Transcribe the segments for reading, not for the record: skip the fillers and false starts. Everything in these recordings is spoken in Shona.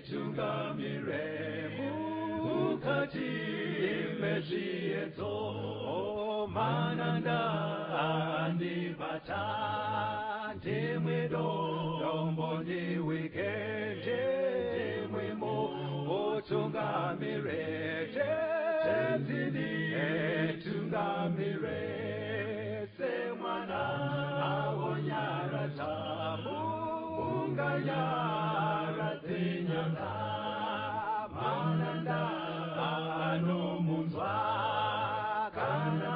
Tungamire mukati mezviedzo, mananda andibata, ndimwe dombo ndiwike, ndimwe mutungamire, Tenzi nditungamire, semwana awonyaradza munganyaradze nyanga, mananda anomunzwa kana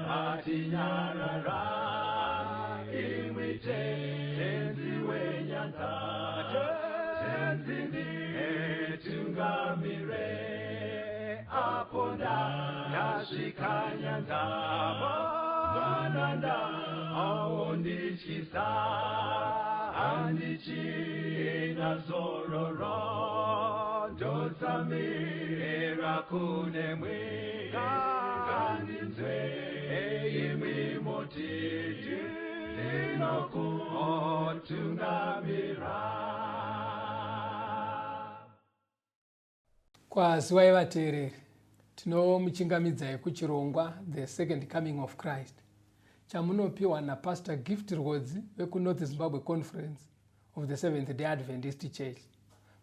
matinyarara, imwi Tenzi wenyanza, Tenzi nditungamire, apo ndasvika nyanza, mananda aondityisa, handichina zororo, ndotsamira kunemwi, ngandinzwe imwi moti ndinokutungamira. Kwaziwai vateereri, tinomuchingamidzai kuchirongwa The Second Coming of Christ chamunopiwa naPastor Gift Rwodzi vekuNorth Zimbabwe Conference of the Seventh Day Adventist Church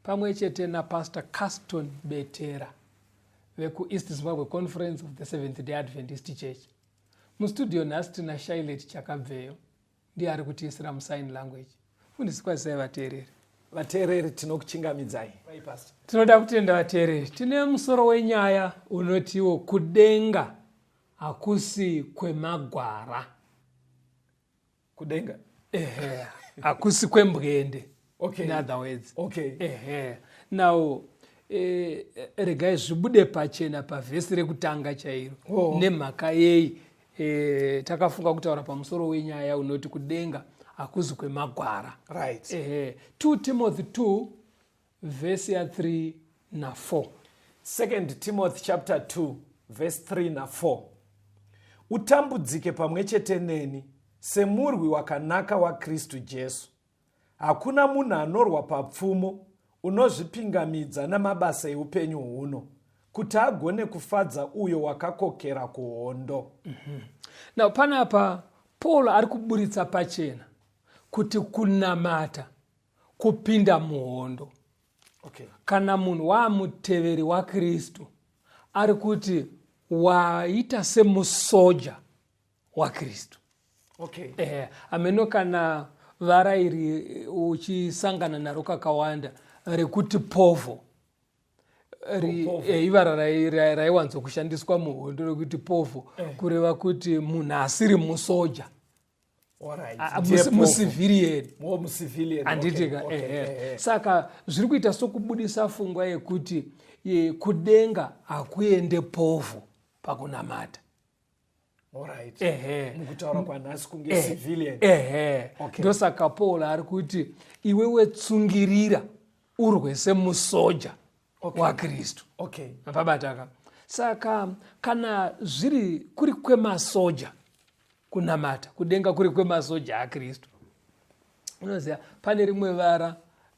pamwe chete naPastor Caston Betera vekuEast Zimbabwe Conference of the Seventh Day Adventist Church. Mustudio nhasi tina Shailet Chakabveyo, ndiye ari kutiisira musign language. Fundisi, kwazisai vateereri. Vateereri, tinokuchingamidzai. Tinoda kutenda vateereri. Tine musoro wenyaya unotiwo kudenga hakusi kwemagwara. Kudenga? Ehe, hakusi kwembwende. Okay. In other words. Okay. Ehe. Now, regai zvibude pachena pavhesi rekutanga chairo. Oh. Nemhaka yei takafunga kutaura pamusoro wenyaya unoti kudenga hakuzi kwemagwara. Right. Ehe. 2 Timothy 2 vhesi ya 3 na 4. 2 Timothy chapter 2 verse 3 na 4. Utambudzike pamwe chete neni semurwi wakanaka waKristu Jesu. Hakuna munhu anorwa papfumo unozvipingamidza namabasa eupenyu huno, kuti agone kufadza uyo wakakokera kuhondo. Now panapa Paul ari kuburitsa pachena kuti kunamata kupinda muhondo. Okay. Kana munhu waamuteveri waKristu, ari kuti waita semusoja waKristu. Okay. Ameno kana vara iri uchisangana naro kakawanda rekuti povo. Povo. Ivara raiwanzokushandiswa muhondo rekuti povo, kureva kuti munhu asiri musoja. Alright. Ndiye povo. Mucivilian. Mo mucivilian. Handiti ka? Okay. Ehe. Saka zviri kuita sokubudisa fungwa yekuti kudenga hakuende povo pakunamata. Alright. Ehe. Mukutaura kwanhasi kunge civilian. Ehe. Okay. Ndosaka Paul ari kuti iwe wetsungirira urwe semusoja waKristu. Okay. Mapabataka. Saka kana zviri kuri kwemasoja kunamata, kudenga kuri kwemasoja aKristu. Unoziva pane rimwe vara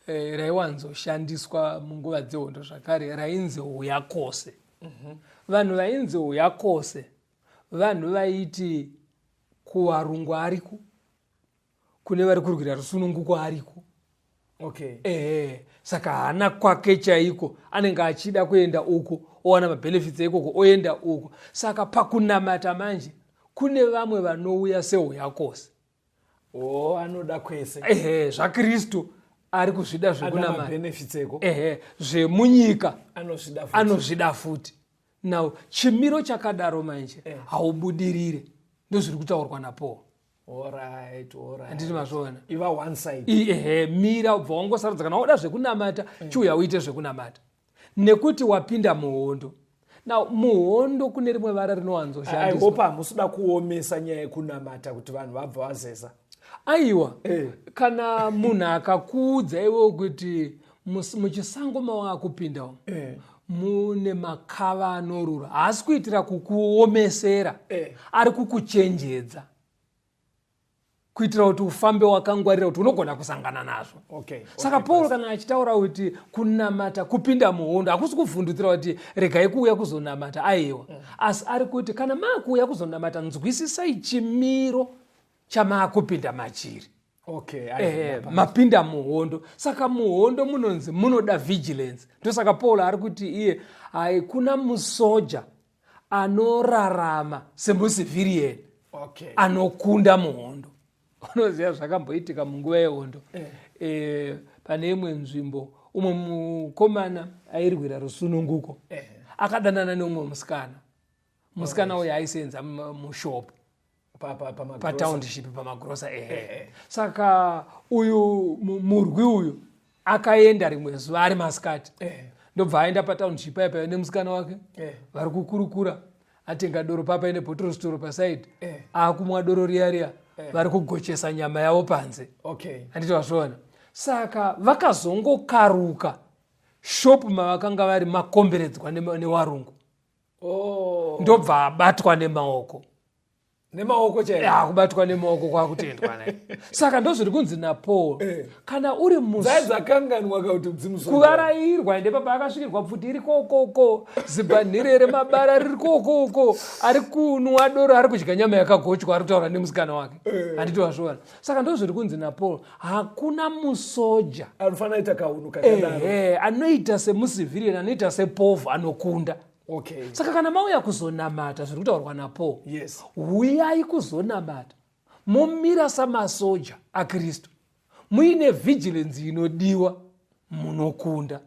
raiwanzoshandiswa munguva dzehondo zvakare rainzi huyakose. Vanhu vainzi huyakose vanhu vaiti kuvarungu ariko, kune vari kurwira rusununguko ariko. Okay. Ehe, saka haana kwake chaiko, anenge achida kuenda uko owana mabenefits ekoko oenda uko. Saka pakunamata manje kune vamwe vanouya sehuyakose. Oh, anoda kwese. Ehe, zvaKristu ari kuzvida Ada zvekunamata. mabenefits eko. Ehe, zvemunyika anozvida futi. Anozvida futi. Now chimiro chakadaro manje haubudirire, ndozviri kutaurwa naPaul. Alright, alright. Handiti mazviona? Iva one side. Ehe, mira ubva wangosarudza kana woda zvekunamata, chiuya uite zvekunamata. Nekuti wapinda muhondo. Now muhondo kune rimwe vara rinowanzoshandiswa. I hope hamusida kuomesa nyaya yekunamata kuti vanhu vabva vazeza. Aiwa. Kana munhu akakuudza iwe kuti muchisango mawakupinda umu, mune makava anorura, haasi kuitira kukuomesera, ari kukuchenjedza. Kuitira kuti ufambe wakangwarira kuti unogona kusangana nazvo. Okay, Saka Paul kana achitaura kuti kunamata kupinda muhondo, hakusi kuvhundutsira kuti regai kuuya kuzonamata, aiwa. Asi ari kuti kana maakuuya kuzonamata, nzwisisai chimiro chamaakupinda machiri. Mapinda muhondo. Saka muhondo munonzi munoda vigilance. Ndosaka Paul ari kuti iye haikuna musoja anorarama semucivilian anokunda muhondo. Unoziva zvakamboitika munguva yehondo? Pane imwe nzvimbo, umwe mukomana airwira rusununguko akadanana neumwe musikana. Musikana uyu aisenza mushopu patownship, pamagrosa, ehe. Saka uyu murwi uyu akaenda rimwe zuva ari masikati, ndobva aenda patownship aipa nemusikana wake. Vari kukurukura, atenga doro papa ine bottle store paside. Akumwa doro riya riya, vari kugochesa nyama yavo panze. Handiti wazviona? Saka vakazongokaruka, shopu mavakanga vari makomberedzwa newarungu. Ndobva abatwa nemaoko. Nemaoko chaiwo? Ya, kubatwa nemaoko kwakutendwa naye. Saka ndozviri kunzi naPaul, kana uri Dzai dzakanganwa kuti dzimusoja. Kuvarayirwa. Ende papa akasvikirwa, pfuti iri kokoko, zibhanhire remabara riri kokoko, ari kunwa doro, ari kudya nyama yakagochwa, ari kutaura nemusikana wake. Handiti wazviona? Saka ndozviri kunzi naPaul, hakuna musoja anofanira ita kaunhu kakadaro. Ehe, anoita semucivilian, anoita sepovhu, anokunda. Saka kana mauya kuzonamata, zviri kutaurwa naPaul, huyai kuzonamata momira samasoja aKristu, muine vigilance inodiwa, munokunda.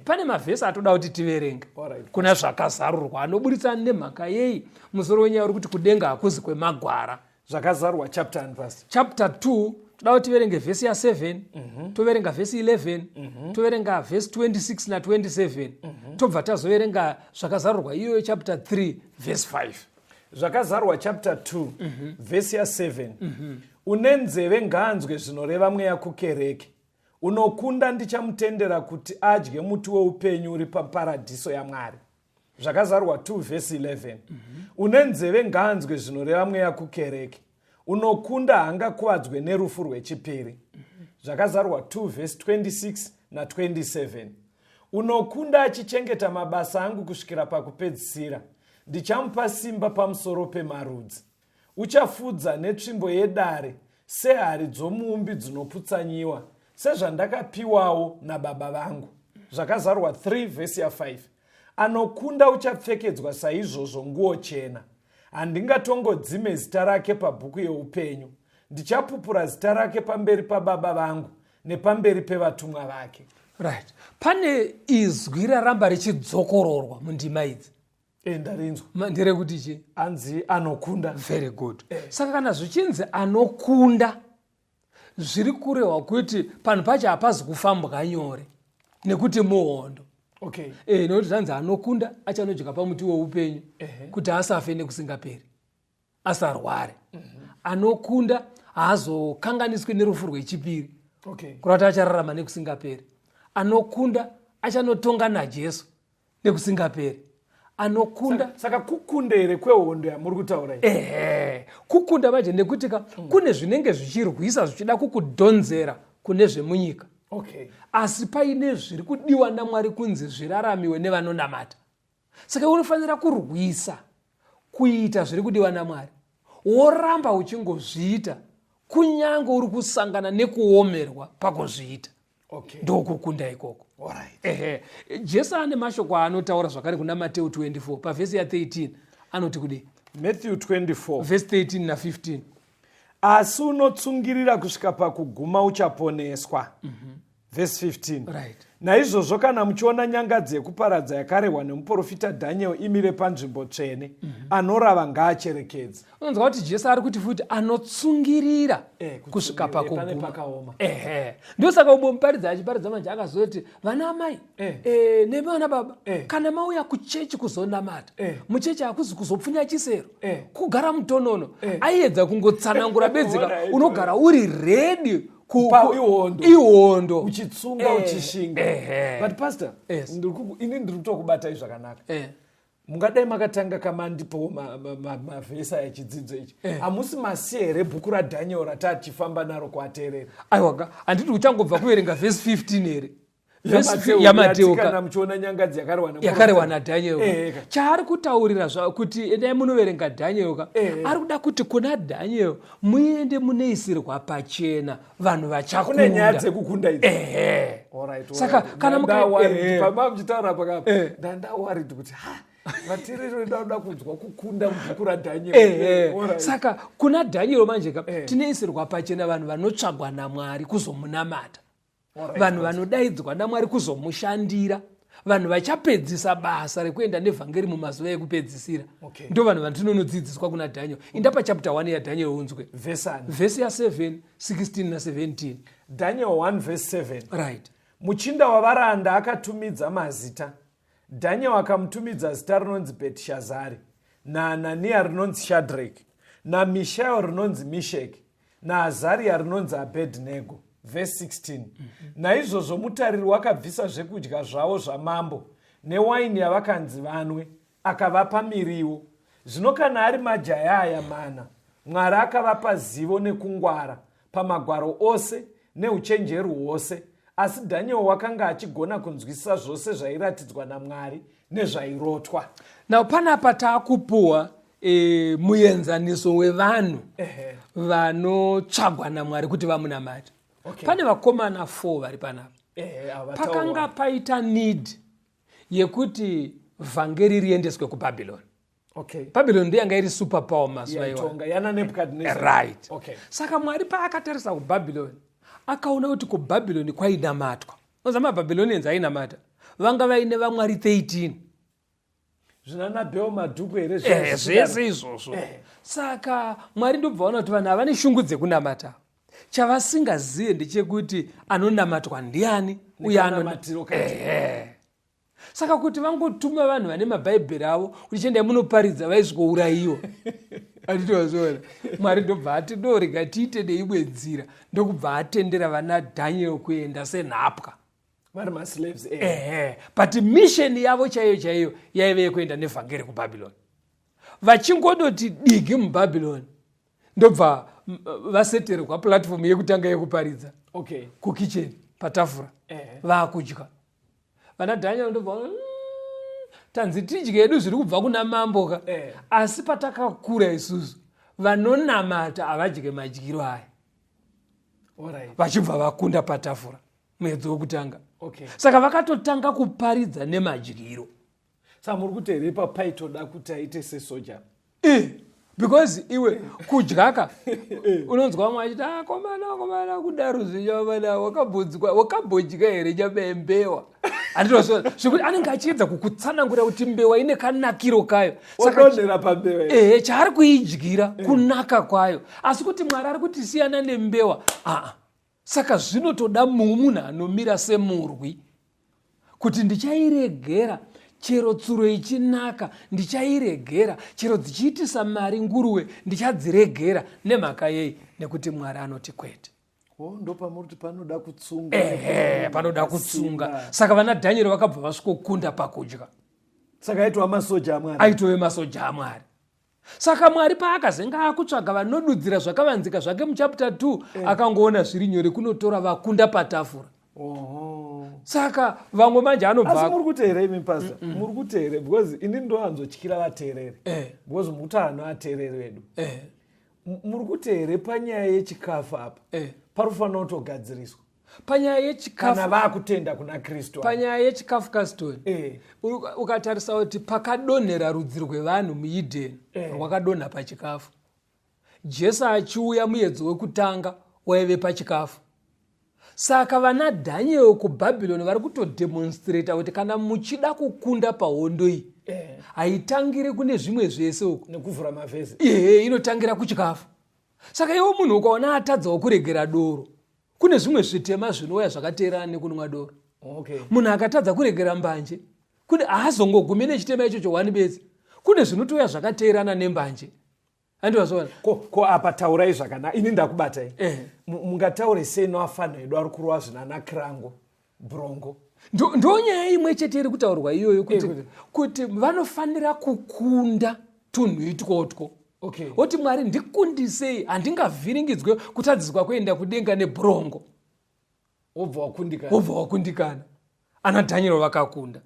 Pane mavhesi atoda kuti tiverenge kuna Zvakazarurwa anoburitsa nemhaka yei musoro wenyaya uri kuti kudenga hakuzi kwemagwara. Zvakazarurwa chapter and verse? Chapter 2. Toda kuti tiverenge vhesi ya7, toverenga vhesi 11, toverenga vhesi 26 na27, tobva tazoverenga Zvakazarurwa iyoyo chapter 3 vhesi 5. Zvakazarurwa chapter 2 vhesi ya7: "Une nzeve ngaanzwe zvinoreva Mweya kukereke. Unokunda ndichamutendera kuti adye muti weupenyu uri paparadhiso yaMwari." Zvakazarurwa 2 vhesi 11: "Une nzeve ngaanzwe zvinoreva Mweya kukereke. Unokunda haangakuvadzwe nerufu rwechipiri." Zvakazarurwa 2 vhesi 26 na27: "Unokunda achichengeta mabasa angu kusvikira pakupedzisira, ndichamupa simba pamusoro pemarudzi. Uchafudza netsvimbo yedare sehari dzomuumbi dzinoputsanyiwa, sezvandakapiwawo nababa vangu." Zvakazarurwa 3 vhesi ya5: "Anokunda uchapfekedzwa saizvozvo nguo chena. Handingatongodzime zita rake pabhuku yeupenyu. Ndichapupura zita rake pamberi pababa vangu nepamberi pevatumwa vake." Right, pane izwi raramba richidzokororwa mundima idzi. Ndarinzwa. Nderekuti chii? Anzi anokunda. Very good. Saka kana zvichinzi anokunda, zviri kurehwa kuti panhu pacho hapazi kufambwa nyore nekuti muhondo. Nekuti zvanzi anokunda achanodya pamuti weupenyu kuti asafe nekusingaperi, asarware. Anokunda haazokanganiswi nerufu rwechipiri, kureva kuti achararama nekusingaperi. Anokunda achanotonga naJesu nekusingaperi. Anokunda Saka kukunda here kwehondo yamuri kutaura iyi? Ehe, kukunda manje, nekuti ka kune zvinenge zvichirwisa, zvichida kukudhonzera kune zvemunyika, asi paine zviri kudiwa naMwari kunzi zviraramiwe nevanonamata. Saka unofanira kurwisa kuita zviri kudiwa naMwari, woramba uchingozviita kunyange uri kusangana nekuomerwa pakuzviita. Ndokukunda ikoko. Ehe, Jesu ane mashoko aanotaura zvakare kuna Mateu 24 pavhesi ya13. Anoti kudii? Matthew 24 vhesi 13 na15. "Asi unotsungirira kusvika pakuguma uchaponeswa." Vhesi 15. "Naizvozvo kana muchiona nyangadzi yekuparadza yakarehwa nemuprofita Dhaniel imire panzvimbo tsvene, anorava ngaacherekedze." Unonzwa kuti Jesu ari kuti futi anotsungirira kusvika Kutsungirira, pane pakuguma. Pakaoma. Ehe, ndosaka umwe muparidzi achiparidza manje akazoti, "Vana amai nevana baba, kana mauya kuchechi kuzonamata, muchechi hakuzi kuzopfunya chisero, kugara mutonono." Aiedza kungotsanangura bedzika. Unogara uri ready Ihondo. Ihondo. Uchitsunga, uchishinga. But pastor, ini ndiri kutokubatai zvakanaka. Mungadai makatanga kamandipowo mavhesi aya chidzidzo ichi. Eh. Hamusi masiya here bhuku raDhaniel ratachifamba naro kuateerera? Aiwa, handiti uchangobva kuverenga vhesi 15 here? yamateo kana muchiona nyangadzi yakarewa nadhaniel eh, chaari kutaurira zva kuti endai munoverenga dhaniel ka eh. ari kuda kuti kuna dhaniel muende munoisirwa pachena vanhu vachakune nyaya dzekukunda idzi ehe saka kana mukapama muchitaura pakapa eh. ndandawarid kuti ha vateereri vedu vanoda kunzwa kukunda mubhuku radhaniel saka kuna dhaniel manje ka tinoisirwa pachena vanhu vanotsvagwa namwari kuzomunamata vanhu vanodaidzwa namwari kuzomushandira vanhu vachapedzisa basa rekuenda nevhangeri mumazuva ekupedzisira okay. ndo vanhu vatinonodzidziswa kuna daniel inda pachapter 1 yadaniel unzwe vhesi ya7 16 na17 daniel 1 vhesi 7 right muchinda wavaranda akatumidza mazita daniel akamutumidza zita rinonzi betishazari naananiya rinonzi shadrek namishael rinonzi misheki naAzaria rinonzi Abednego. Verse 16. Mm -hmm. Naizvozvo mutariri wakabvisa zvekudya zvavo zvamambo newaini yavakanzi vanwe, akavapa miriwo. Zvino kana ari majaya aya mana, Mwari akavapa zivo nekungwara pamagwaro ose neuchenjeri hwose, asi Daniel wakanga achigona kunzwisisa zvose zvairatidzwa naMwari nezvairotwa. Now panapa taakupuwa e, muenzaniso wevanhu vanotsvagwa namwari kuti vamunamate okay. Pane vakomana 4 vari panapa pakanga paita need yekuti vhangeri riendeswe kubhabhironi okay. Babylon ndiyo yanga iri super power mazuva iwayo right okay. Saka Mwari paakatarisa kuBabylon akaona kuti kuBabylon kwainamatwa. Oza maBabylonians ainamata vanga vaine vamwari 13 zvinana bheo madhuku here eh, zvese izvozvo eh. Saka Mwari ndobva vaona kuti vanhu havane shungu dzekunamata chavasingazive ndechekuti anonamatwa ndiani uye anonamatiro. Saka kuti vangotuma vanhu vane mabhaibheri avo kuti chiendai munoparidza vaisvikourayiwa anditowazviona Mwari ndobva ati no rega tiite neimwe nzira ndokubva atendera vana Daniel kuenda senhapwa vari maslaves eh. Ehe but mission yavo chaiyo chaiyo yaive yekuenda nevhangeri kubhabhironi vachingodoti digi mubhabhironi ndobva vaseterwa platform yekutanga yekuparidza okay. Kukicheni patafura eh. Vaakudya vana Daniel ndobva tanzi tidye hedu zviri kubva kuna mambo ka eh. Asi patakakura isusu vanonamata havadye madyiro aya vachibva vakunda patafura muedzo wekutanga okay. Saka vakatotanga kuparidza nemadyiro Saka muri kuti here ipapo paitoda kuti aite sesoja? Eh, because iwe kudyaka eh. unonzwa vamwe vachiti akomana ah, komana kudaro zvinyamana wakabvunzwa wakambodya here nyama yembewa handitozviona zvekuti anenge achiedza kukutsanangura kuti mbewa ine kanakiro kayo sakaodonhera pambewa ehe chaari kuidyira eh. Kunaka kwayo asi kuti Mwari ari kuti siyana nembewa aa saka zvinotoda munhu anomira semurwi kuti ndichairegera chero tsuro ichinaka ndichairegera chero dzichiitisa mari nguruwe ndichadziregera nemhaka yei nekuti Mwari anoti kwete oh, ndopamuri kuti panoda kutsunga ehe panoda kutsunga saka vana Dhanieri vakabva vasvikokunda pakudya saka aitova masoja amwari aitove masoja amwari saka Mwari paakazenge akutsvaga vanodudzira zvakavanzika zvake muchapter 2 eh. Akangoona zviri nyore kunotora vakunda patafura saka vamwe manje anobva muri kuti here imi pastor mm -mm. muri kuti here because ini ndowanzotyira vateereri eh. Because mukuti hano ateereri vedu eh. Muri kuti here panyaya yechikafu apa eh. Pari kufanira kutogadziriswa panyaya yechikafu kana vaakutenda kuna Kristu panyaya yechikafu kastori eh. Ukatarisa kuti pakadonhera rudzi rwevanhu muEden eh. Rwakadonha pachikafu Jesu achiuya muedzo wekutanga waive pachikafu saka vana Dhaniel kuBhabhironi vari kutodemonstrata kuti kana muchida kukunda pahondo iyi eh. Haitangiri kune zvimwe zvese uku nekuvhura mavhesi ehe inotangira kuchikafu saka iwo munhu ukaona atadzawo kuregera doro kune zvimwe zvitema zvinouya zvakateerana nekunwa doro okay. Munhu akatadza kuregera mbanje kune haazongogumi nechitema ichocho one bedzi kune zvinotouya zvakateerana nembanje andiwazviona ko, ko apa taurai zvakanaka ini ndakubatai eh. Mungataure sei noafana edu ari kurova zvinana kirango Brongo. Ndonyaya imwe chete iri kutaurwa iyoyo kuti, eh, kuti vanofanira kukunda tunhu itwotwo. Okay. Woti Mwari ndikundisei, handingavhiringidzwe kutadziswa kuenda kudenga nebrongo. Wobva wakundikana. Wobva wakundikana. Ana Daniel vakakunda.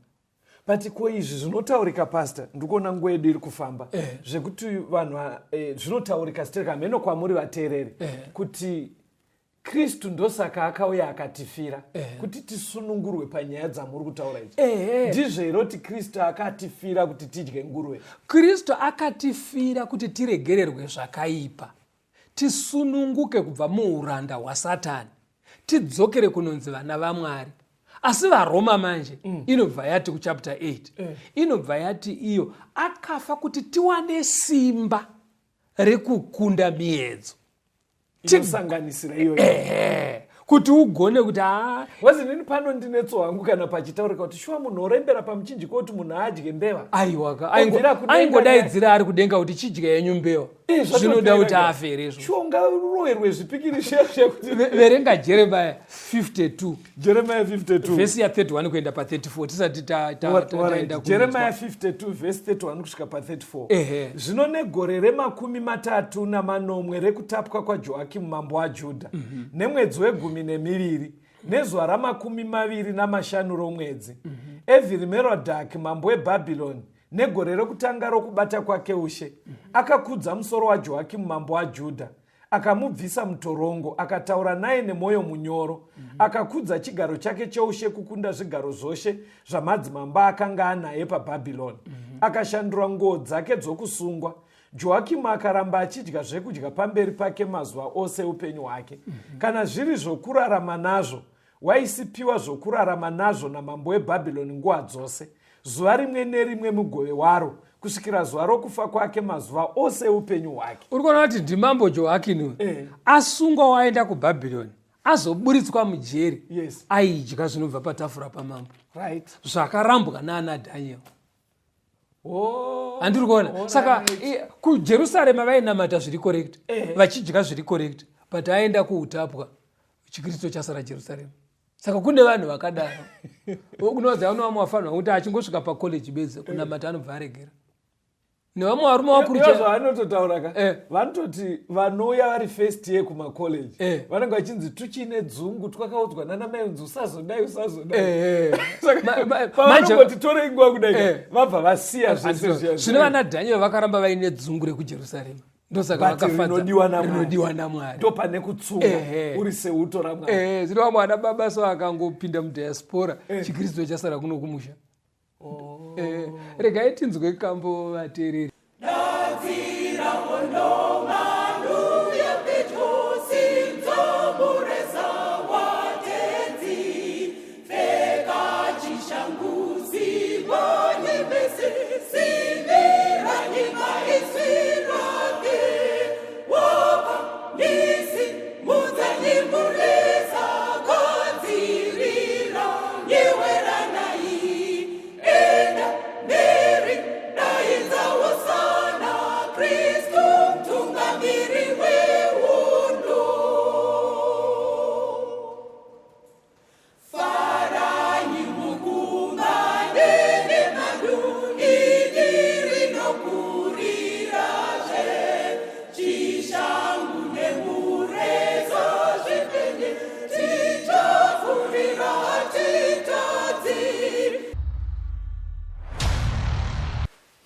But ko izvi zvinotaurika pastor, ndikuona nguva yedu iri kufamba eh. Zvekuti vanhu eh, zvinotaurika sitereka hameno kwamuri vateereri eh. Kuti Kristu ndosaka akauya akatifira eh. Kuti tisunungurwe panyaya dzamuri kutaura idzi eh. Ndizvo here kuti Kristu akatifira kuti tidye nguruve? Kristu akatifira kuti tiregererwe zvakaipa, tisununguke kubva muuranda hwaSatani, tidzokere kunonzi vana vaMwari. Asi vaRoma manje inobva yati kuchapter 8 inobva yati iyo akafa kuti tiwane simba rekukunda miedzo inosanganisira iyoyo. Ehe, kuti ugone kuti haa wazi nini pano ndinetso hangu kana pachitaurika kuti shuwa munhu orembera pamuchinjiko kuti munhu adye mbeva. Aiwaka, Obvira kudenga aingodaidzira ari kudenga kuti chidya yenyu mbeva. Eh, zvinoda kuti afe here izvo? Shuwa ungaroverwe zvipikiri zviya zviya kuti Verenga Jeremiah 52. Jeremiah 52. Vhesi ya 31 kuenda pa 34 tisati taenda kunzwa. Jeremiah 52 vhesi 31 kusvika pa 34. Ehe. Zvino negore remakumi matatu namanomwe rekutapwa kwaJoakimu mambo waJudha, nemwedzi wegumi nemiviri, nezuva ramakumi maviri namashanu romwedzi, Evhiri-merodhaki mambo weBhabhironi, negore rekutanga rokubata kwake ushe, akakudza musoro waJoakimu mambo waJudha, akamubvisa mutorongo, akataura naye nemwoyo munyoro, akakudza chigaro chake choushe kukunda zvigaro zvose zvamadzimambo akanga anaye paBhabhironi. Akashandura nguo dzake dzokusungwa. Joakimu akaramba achidya zvekudya pamberi pake mazuva ose upenyu hwake. Kana zviri zvokurarama nazvo, waisipiwa zvokurarama nazvo namambo weBhabhironi nguva dzose, zuva rimwe nerimwe mugove waro, kusvikira zuva rokufa kwake mazuva ose eupenyu hwake. Uri kuona kuti ndimambo Joakini uyu asungwa waenda kuBhabhironi, azoburitswa mujeri, aidya zvinobva patafura pamambo. Zvakarambwa naana Daniel. Handiri kuona. Saka kuJerusarema vainamata zviri correct, vachidya zviri correct, but aenda kuutapwa, chiKristu chasara Jerusarema. Saka kune vanhu vakadaro. Unoziva vamwe vafanirwa kuti achingosvika pacollege bedzi kunamata anobva aregera. Nevamwe varume vakuru Ivo zvavanototaura ka, vanototi vanouya vari first year kumacollege, vanenge vachinzi tuchine dzungu twakaudzwa nana mai kunzi usazodai, usazodai. Saka pavanongoti torei nguva kudai, vabva vasiya zvese zviya. Zvino vana Daniel vakaramba vaine dzungu rekuJerusarema. Ndosaka But vakafadza. rinodiwa naMwari. Rinodiwa naMwari. Ndo pane kutsunga uri seuto raMwari. Zvino vamwe vana baba so akangopinda mudiaspora, chiKristu chasara kuno kumusha. Regai tinzwe kambo vateereri.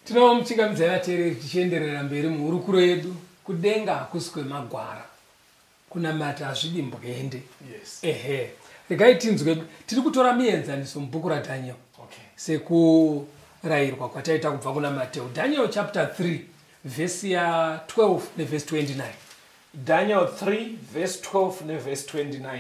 Tinomuchingamidza vateereri tichienderera mberi muhurukuro yedu. Kudenga hakusi kwemagwara, kunamata hazvidi mbwende. Ehe, regai tinzwe. Tiri kutora mienzaniso mubhuku raDaniel sekurayirwa kwataita kubva kuna Mateo. Daniel chapter 3 vhesi ya 12 nevhesi 29. Daniel 3 vhesi 12 nevhesi 29.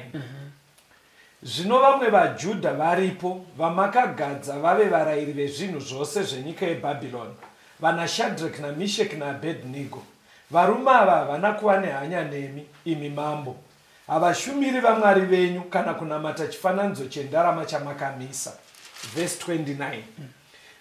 Zvino vamwe vaJudha varipo vamakagadza vave varayiri vezvinhu zvose zvenyika yeBhabhironi, vanaShadreki naMisheki naAbhedhinego. Varume ava havana kuva nehanya nemi, imi mambo. Havashumiri vamwari venyu kana kunamata chifananidzo chendarama chamakamisa. Vhesi 29.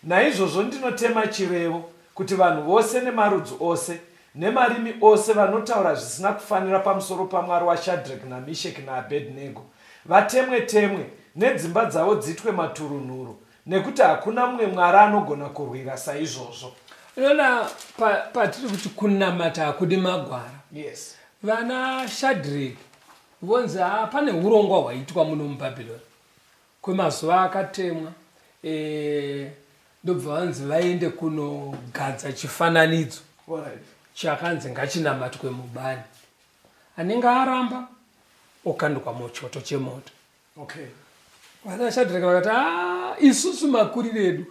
Naizvozvo ndinotema chirevo kuti vanhu vose nemarudzi ose nemarimi ose vanotaura zvisina kufanira pamusoro paMwari waShadreki naMisheki naAbhedhinego vatemwe-temwe. Nedzimba dzavo dziitwe maturunhuru, nekuti hakuna mumwe mwari anogona kurwira saizvozvo. Unoona patiri kuti kunamata hakudi magwara. Yes. Vana Shadrick vonzi ha pane urongwa hwaitwa muno muBhabhironi kwemazuva akatemwa e, ndobva vanzi vaende kunogadza chifananidzo chakanzi ngachinamatwe mubani. Anenge aramba okandwa muchoto chemoto. Okay. Vana Shadrack vakati ah, isusu makuriro edu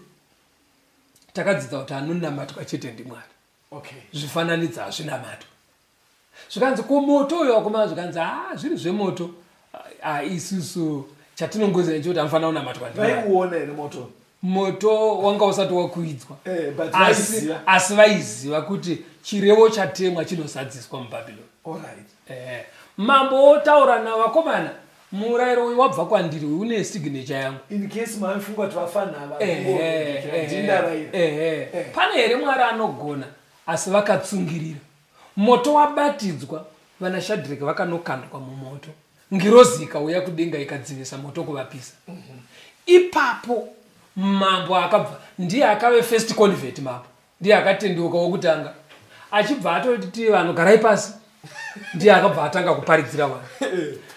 takadzidza kuti anonamatwa chete ndiMwari. Okay. Zvifananidzo hazvinamatwa. Zvikanzi ko moto uyo wakomana zvikanzi ah, zviri zvemoto ah, isusu chatinongoziva nechekuti anofanira kunamatwa ndiMwari. Vaiuona here moto? Moto wanga usati wakuidzwa. Eh, but Asi, vaiziva. asi vaiziva kuti chirevo chatemwa chinozadziswa muBhabhiloni. All right. Eh, mambo otaura navakomana murayiro uyu wabva kwandiri uyu une signature yangu. In case maifunga kuti vafana ava Ehe, ehe, ndindaraira. ehe. Pane here Mwari anogona asi vakatsungirira. Moto wabatidzwa vana Shadrack vakanokandwa mumoto. Ngirozi ikauya kudenga ikadzivisa moto kuvapisa. Ipapo mambo akabva ndiye akave first convert mambo. Ndiye akatendeuka wokutanga. Achibva atoti vanhu garai pasi. Ndiye akabva atanga kuparidzira vanhu.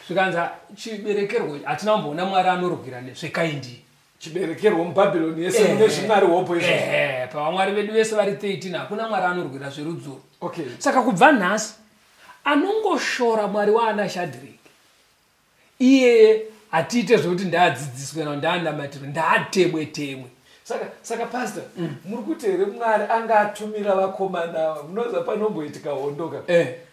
Zvikanzi chiberekerwo hatina kumboona Mwari anorwira nezvekaindi. Chiberekerwo muBhabhironi yese mune zvimwari hopo izvozvo. Ehe, pavamwari vedu vese vari 13 hakuna Mwari anorwira zverudzuro. Okay. Saka kubva nhasi anongoshora Mwari waana Shadrack iyeye hatiite zvekuti ndaadzidziswe kana ndaanamatirwe ndaatemwe temwe. Saka saka pastor muri kuti here Mwari anga atumira vakomana ava munoziva panomboitika hondo ka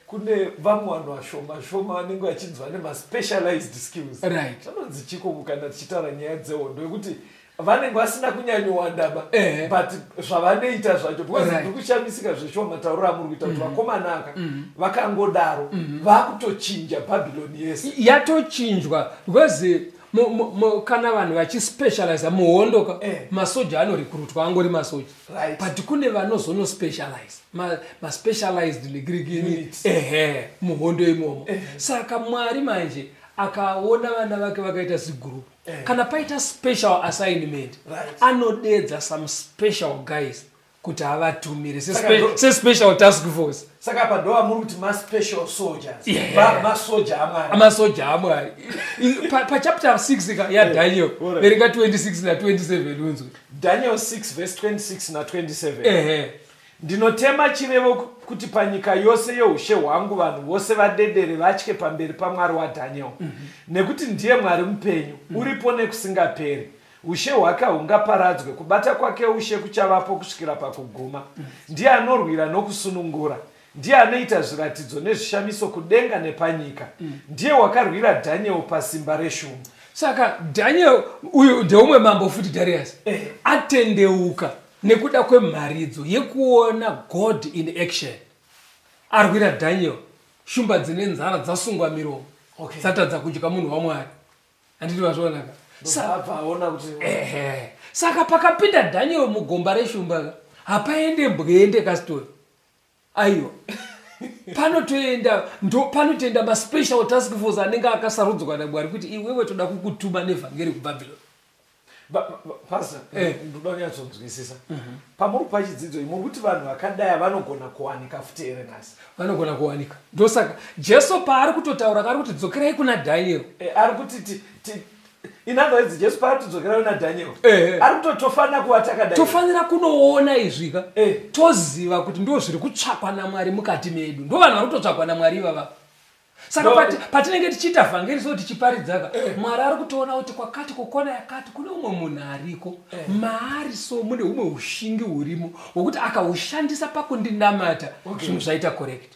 kune vamwe vanhu vashoma shoma vanenge vachinzi vane maspecialized skills. Right. Zvanonzi chiko kana tichitaura nyaya dzehondo yekuti vanenge vasina kunyanyowandaba but zvavanoita zvacho because ndiri kushamisika zveshuwa matauriro amuri kuita kuti vakomana aka vakangodaro vakutochinja Bhabhiloni yese. Yatochinjwa because kana vanhu vachispecializa muhondo ka masoja anorekrutwa angori masoja. Right. But kune vanozonospecialize maspecialized negirigini Units. Ehe, muhondo imomo. Saka Mwari manje akaona vana vake vakaita zigroup. Kana paita special assignment anodedza some special guys kuti avatumire sespecial task force. Saka apa ndo vamuri kuti maspecial soldiers. Masoja aMwari. Masoja aMwari. Pachapter 6 ka yaDaniel verenga 26 na 27 unzwe. Daniel 6 verse 26 na 27. Ndinotema chirevo kuti panyika yose yeushe hwangu vanhu vose vadedere vatye pamberi paMwari waDaniel. Nekuti ndiye Mwari mupenyu, uripo nekusingaperi. Ushe hwake haungaparadzwe, kubata kwake ushe kuchavapo kusvikira pakuguma. Ndiye anorwira nokusunungura. Ndiye anoita zviratidzo nezvishamiso kudenga nepanyika. Ndiye wakarwira Daniel pasimba reshumba. Saka Daniel uyu ndeumwe mambo futi Darius atendeuka nekuda kwemharidzo yekuona God in action. Arwira Daniel, shumba dzine nzara dzasungwa miromo. Dzatadza kudya munhu waMwari. Handiti vazviona ka? Ndobva aona kuti Ehe. Saka pakapinda Daniel mugomba reshumba ka, hapaende mbwende kastori. Aiwa. Panotoenda ndo panotoenda ma special task force anenge akasarudzwa naMwari kuti iwewe toda kukutuma nevhangeri kuBabylon. Pastor, ndoda kunyatsonzwisisa. Pamuri kupa chidzidzo iyi, muri kuti vanhu vakadai vanogona kuwanika futi here nhasi? Vanogona kuwanika. Ndosaka Jesu paari kutotaura ari kuti dzokerai kuna Daniel. Ari kuti in other words, Jesu paari kuti dzokerai kuna Daniel. Ari kutoti tofanira kuva takadai. Tofanira kunoona izvika. Toziva kuti ndo zviri kutsvakwa naMwari mukati medu. Ndo vanhu vari kutotsvakwa naMwari ivava. Saka patinenge tichiita vhangeri so tichiparidzaka, Mwari ari kutoona kuti kwakati kukona yakati kune umwe munhu ariko. Maari so mune humwe ushingi hurimo hwokuti akahushandisa pakundinamata zvinhu zvaita correct.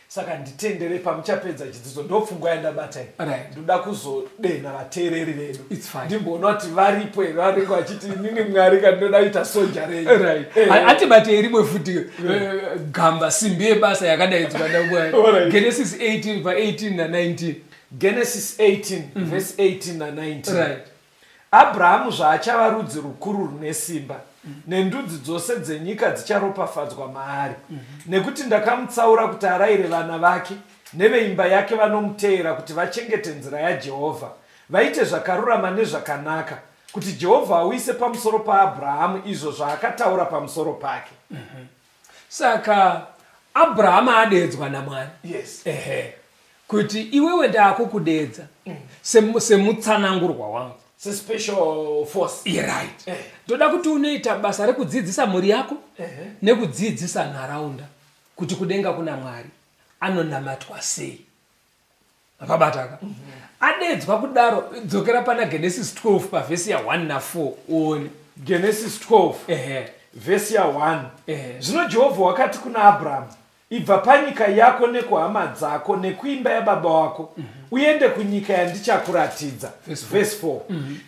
Saka nditendere pamuchapedza chidzidzo ndopfungwa yandabata iyi. Ndoda kuzodenha vateereri vedu. It's fine. Ndimboona kuti varipo here vanenge vachiti inini Mwari ka ndinoda kuita soja renyu. Atibatei rimwe futi gamba simbi yebasa yakadaidzwa naMwari. Genesis 18 pa 18 na 19. Genesis 18 verse 18 na 19. Abrahamu zvaachava rudzi rukuru rune simba, nendudzi dzose dzenyika dzicharopafadzwa maari. Nekuti ndakamutsaura kuti araire vana vake, neveimba yake vanomuteera kuti vachengete nzira yaJehovha, Vaite zvakarurama nezvakanaka, kuti Jehovha auise pamusoro paAbrahamu izvo zvaakataura pamusoro pake. Saka Abrahamu adeedzwa naMwari. Yes. Ehe. Kuti iwewe ndaakukudeedza semutsanangurwa wangu. Sespecial force. Right. Ndoda kuti unoita basa rekudzidzisa mhuri yako nekudzidzisa nharaunda kuti kudenga kuna Mwari anonamatwa sei. Makabataka. Adeedzwa kudaro, dzokera pana Genesis 12 pavhesi ya 1 na 4 uone. Genesis 12 Ehe. vhesi ya 1. Ehe. Zvino Jehovha wakati kuna Abrahamu, Ibva panyika yako nekuhama dzako nekuimba yababa wako, uende kunyika yandichakuratidza. Verse 4. Vhesi 4.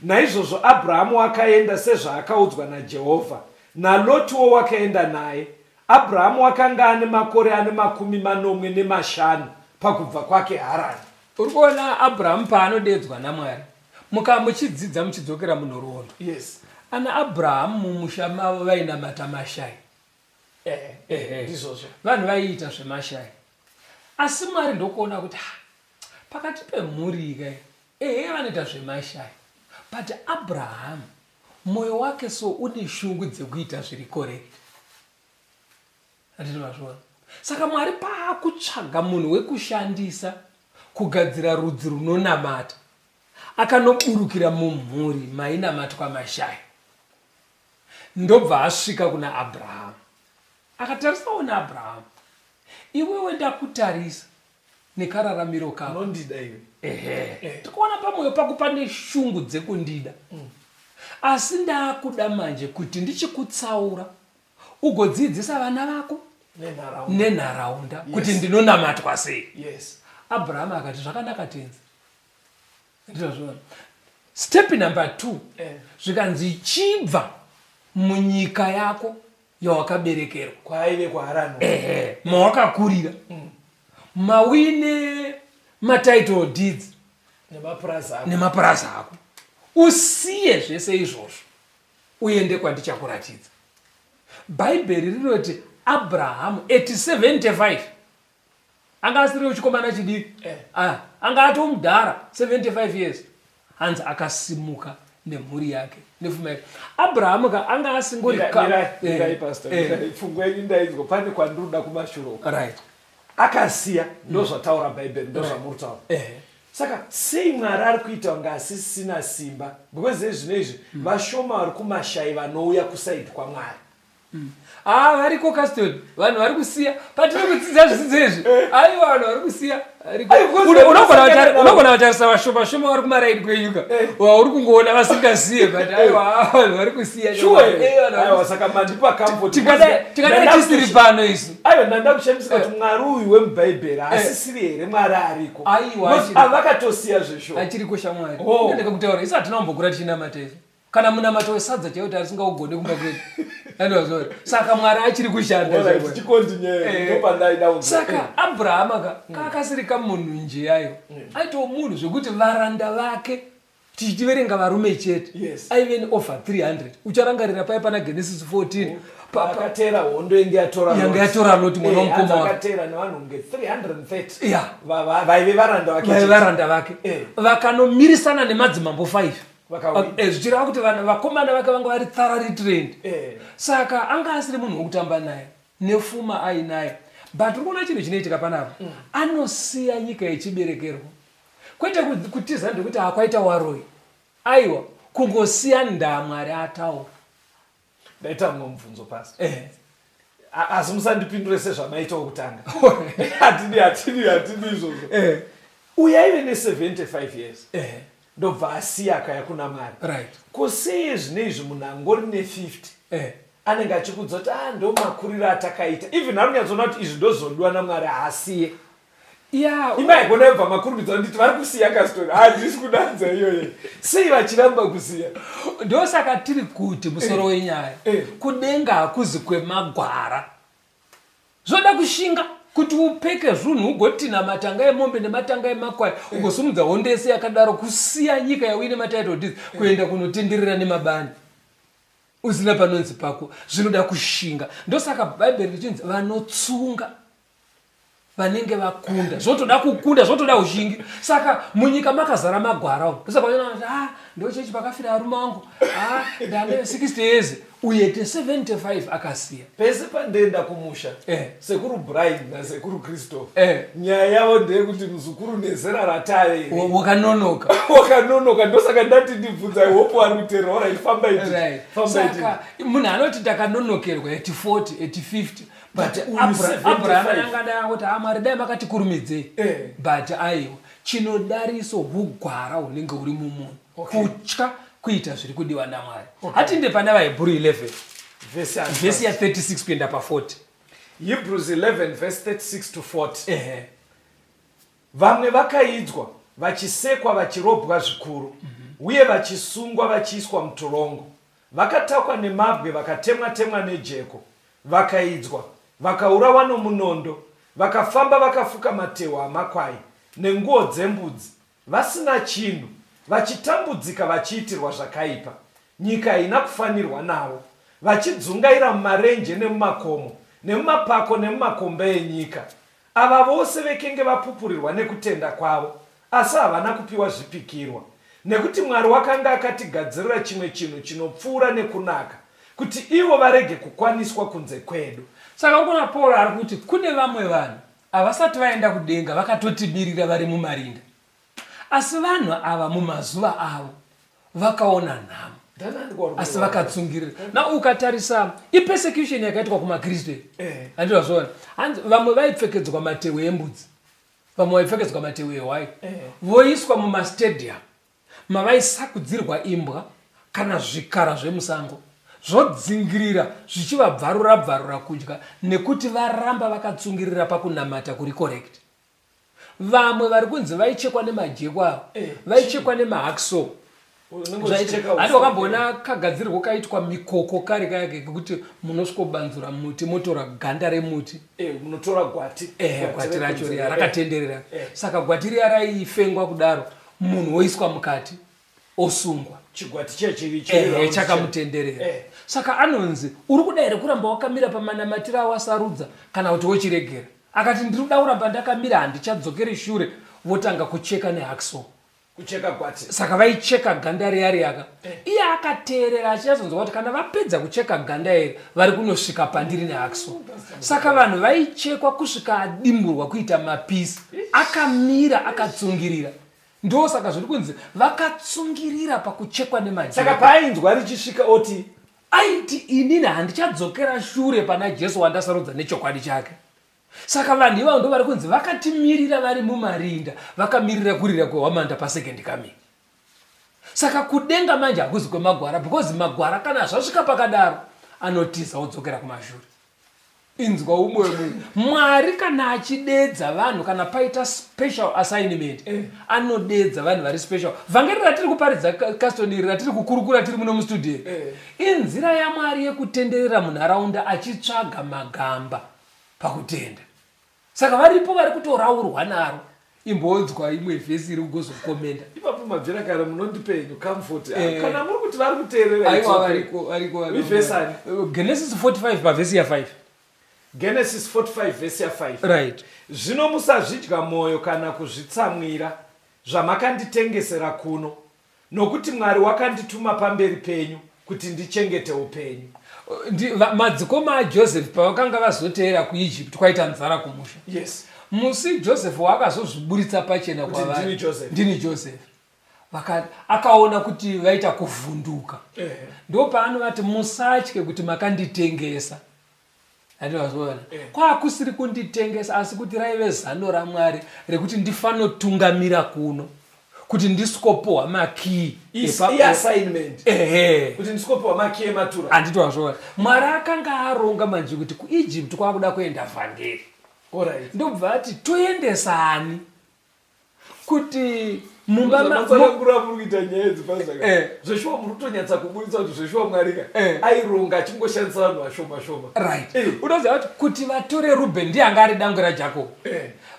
Naizvozvo Abrahamu wakaenda sezvaakaudzwa naJehovha, naLotiwo wakaenda naye. Abrahamu wakanga ane makore ane 75 pakubva kwake Harani. Uri kuona Abrahamu paanodeedzwa naMwari, muka muchidzidza muchidzokera munhoroondo. Yes. Ana Abrahamu mumusha mavo vainamata mashai. Ehe, ndizvozvo. Vanhu vaiita zvemashai. Asi Mwari ndokuona kuti ha, pakati pemhuri ika ehe vanoita zvemashai. But Abrahamu moyo wake so une shungu dzekuita zviri correct. Handiti mazviona? Saka Mwari paakutsvaga munhu wekushandisa kugadzira rudzi runonamata, akanoburukira mumhuri mainamatwa mashai. Ndobva asvika kuna Abrahamu. Akatarisawo naAbrahamu. Iwewe ndakutarisa nekararamiro kako. Unondida iwe. Ehe. Ndikuona pamoyo pako pane shungu dzekundida. Asi ndakuda manje kuti ndichikutsaura ugodzidzisa vana vako Nenharaunda. nenharaunda kuti ndinonamatwa sei. Yes. Abrahamu akati zvakanaka tenzi. Ndizvozvo. Step number 2. Zvikanzi chibva munyika yako yawakaberekerwa. Kwaive kwaHarani. Ehe, mawakakurira. Mawine matitle deeds nemapurazi ako. Nemapurazi ako. Usiye zvese izvozvo uende kwandichakuratidza. Bhaibheri rinoti Abrahamu at 75 anga asiri chikomana chidiki, anga atomudhara 75 years, hanzi akasimuka nemhuri yake nefuma yake. Abrahamu ka anga asingori Mirai, Pastor, mirai. Pfungwa yenyu ndainzwa, pane kwandinoda kumashure uko. Akasiya, ndozvataura Bhaibheri, ndozvamuri kutaura. Saka sei Mwari ari kuita kunge asisina simba? Because ezvino izvi vashoma vari kumashai vanouya kusaidi kwaMwari. Ah, variko custody, vanhu vari kusiya patiri kudzidza zvidzidzo izvi. Aiwa, vanhu vari kusiya variko. Ai, because Unogona vasangana navo. Unogona kutarisa vashoma shoma vari kumaraini kwenyuka wauri kungoona vasingasiye, but aiwa, vanhu vari kusiya. Sure. Vanhu vari Aiwa, saka mandipa comfort. Tikadai tisiri pano isu. Aiwa, ndanda kushamisika kuti Mwari uyu wemubhaibheri haasisiri here Mwari ariko? Aiwa, Because achiriko. ava vakatosiya zveshuwa. Achiriko shamwari. Oh. Ndinenge kutaura isu hatina kumbokura tichinamata izvo. Kana munamato wesadza chaiwo tarisingagone kumba kwedu. Andozvona. Saka Mwari achiri kushanda. Alright, Shamwari. tichikontinue, ndopandaida kunzwa. Saka Abraham kakasiri kamunhu nje ayo. Aitova munhu zvekuti varanda vake tichitiverenga varume chete. Aive ne over 300. Ucharangarira paya pana Genesis 14. Akateera hondo yange yatora Yange Lot. yatora Lot, mwana wamukoma Hanzi wake. akateera nevanhu kunge 330. Yeah. Vaive varanda vake Vaive chete. varanda vake. Vakanomirisana nemadzimambo 5. Vakawina. Zvichireva kuti vakomana vake vanga vari thoroughly trained. Saka anga asiri munhu wekutamba naye, nefuma ainayo. But uri kuona chinhu chinoitika panapa. Anosiya nyika yechiberekerwa. Kwete kutiza ndekuti akwaita waroi. Aiwa, kungosiya ndaa Mwari ataura. Ndaita mumwe mubvunzo, Pastor. Asi musandipindure sezvamaita wokutanga. Hatidi, hatidi, hatidi izvozvo. Uyu aive ne75 years. Ndobva asiya akaya kuna Mwari. Ko sei zvino izvi munhu angori ne50 anenge achikudza kuti ndo makuriro atakaita, even ari kunyatsoona kuti izvi ndozvodiwa naMwari, haasiye? Imba yakona yobva makurumidza nditi vari kusiya kastori, handisi kudanza iyoyo. Sei vachiramba kusiya? Ndosaka tiri kuti musoro wenyaya, kudenga hakuzi kwemagwara. Zvoda kushinga kuti upeke zvinhu, ugotina matanga emombe nematanga emakwai, ugosumudza hondo yese yakadaro, kusiya nyika yauine matitle deeds, kuenda kunotenderera nemabani usina panonzi pako. Zvinoda kushinga. Ndosaka Bhaibheri richinzi vanotsunga Vanenge vakunda. Zvotoda kukunda, zvotoda ushingi. Saka munyika makazara magwara umu. Ndosaka vachiona kuti ah, ndochechi pakafira arume angu. Ah, ndane 60 years uye te 75 akasiya. Pese pandienda kumusha eh. Sekuru Brian nasekuru Christopher eh. Nyaya yavo ndeyekuti muzukuru nezera ratave wakanonoka wakanonoka, ndosaka ndati ndibvunza. I hope vari kuteerera. Alright, famba iti. Right. Famba iti. Saka munhu anoti ndakanonokerwa at 40, at 50, but But uyu Abraham 75. angadai kuti amwari dai makatikurumidzei. But aiwa, chinodariso hugwara hunenge huri mumunhu. Kutya kuita zviri kudiwa naMwari. Hatinde pana vaHebhuru 11 Vhesi vhesi ya36 kuenda pa40. Hebrews 11 verse 36 to 40. Ehe. Vamwe vakaidzwa, vachisekwa, vachirobwa zvikuru, uye vachisungwa, vachiiswa mutorongo. Vakatakwa nemabwe, vakatemwa-temwa nejeko, vakaidzwa, vakaurawa nomunondo. Vakafamba vakafuka matehwe amakwai nenguo dzembudzi, vasina chinhu, vachitambudzika, vachiitirwa zvakaipa. Nyika haina kufanirwa navo, vachidzungaira mumarenje nemumakomo nemumapako nemumakomba enyika. Ava vose vekenge vapupurirwa nekutenda kwavo, asi havana kupiwa zvipikirwa, nekuti Mwari wakanga akatigadzirira chimwe chinhu chinopfuura nekunaka, kuti ivo varege kukwaniswa kunze kwedu. Saka ukona Paul ari kuti kune vamwe vanhu havasati vaenda kudenga, vakatotimirira vari mumarinda. Asi vanhu ava mumazuva avo vakaona nhamo, asi vakatsungirira. Na ukatarisa ipersecution yakaitwa kumaKristu, handiti wazviona? Hanzi vamwe vaipfekedzwa matehwe embudzi, vamwe vaipfekedzwa matehwe ehwai, voiswa mumastadium mavaisakudzirwa imbwa kana zvikara zvemusango, zvodzingirira zvichivabvarura bvarura kudya, nekuti varamba vakatsungirira pakunamata kuri correct. Vamwe vari kunzi vaichekwa nemajeko ava, vaichekwa nemahacksaw. Handi wakamboona kagadzirirwo kaitwa mikoko kari kaya kekuti munosvikobanzura muti, motora ganda remuti? Munotora gwati. Ehe, gwati racho riya rakatenderera. Saka gwati riya raifengwa kudaro, munhu woiswa mukati, osungwa. Chigwati chechiri Ehe, chakamutenderera. Saka anonzi, uri kuda here kuramba wakamira pamanamatiro awasarudza, kana kuti wochiregera? Akati, ndiri kuda kuramba ndakamira, handichadzokeri shure. Votanga kucheka nehacksaw. Kucheka gwati. Saka vaicheka ganda riya riyaka. Iye akateerera achinyatsoonzwa kuti kana vapedza kucheka ganda iri, vari kunosvika pandiri nehacksaw. Saka vanhu vaichekwa kusvika adimburwa kuita mapisi, akamira akatsungirira. Ndosaka zviri kunzi vakatsungirira pakuchekwa nemajeko. Saka paainzwa richisvika oti, aiti, inini handichadzokera shure pana Jesu wandasarudza nechokwadi chake. Saka vanhu ivavo ndo vari kunzi vakatimirira vari mumarinda, vakamirira kurira kwehwamanda pasecond coming. Saka kudenga manje hakuzi kwemagwara, because magwara kana zvasvika pakadaro anotiza odzokera kumashure. Inzwa umwe munhu, Mwari kana achidedza vanhu, kana paita special assignment, anodedza vanhu vari special. Vhangeri ratiri kuparidza, Caston, iri ratiri kukurukura tiri muno mustudio, inzira yaMwari yekutenderera munharaunda achitsvaga magamba pakutenda. Saka varipo vari kutoraurwa naro. Imbonzwa imwe vhesi iri kugozokomenda. Ipapo mabvira kare munondipe henyu comfort. Kana muri kuti vari kuteerera, it's Aiwa, okay. variko, variko, variko. Ivhesi ani? Genesis 45 pavhesi ya5. Genesis 45 vhesi ya5. Zvino musazvidya mwoyo kana kuzvitsamwira zvamakanditengesera kuno, nokuti Mwari wakandituma pamberi penyu kuti ndichengete upenyu. Madzikoma aJoseph pavakanga vazoteera kuEgypt, kwaita nzara kumusha. Musi Joseph waakazozviburitsa pachena Kuti kwavari, ndini Joseph. Ndini Joseph. Akaona kuti vaita kuvhunduka. Ndopaanovati, musatye kuti makanditengesa. Handivazviona. Kwakusiri kunditengesa, asi kuti raive zano raMwari rekuti ndifanotungamira kuno, kuti ndisikopohwa makii I-assignment. Ehe. Kuti ndisikopohwa makii ematura. Handitowazviona. Mwari akanga aronga manje kuti kuEgypt kwakuda kuenda vhangeri. Ndobva ati toendesani kuti mumba Matsanangura muri kuita nyaya idzi pazvaka. Zveshuwa muri kutonyatsa kuburitsa kuti zveshuwa Mwari ka aironga achingoshandisa vanhu vashoma shoma. Unoziva kuti vatore Ruben, ndiye anga ari dangwe raJacob.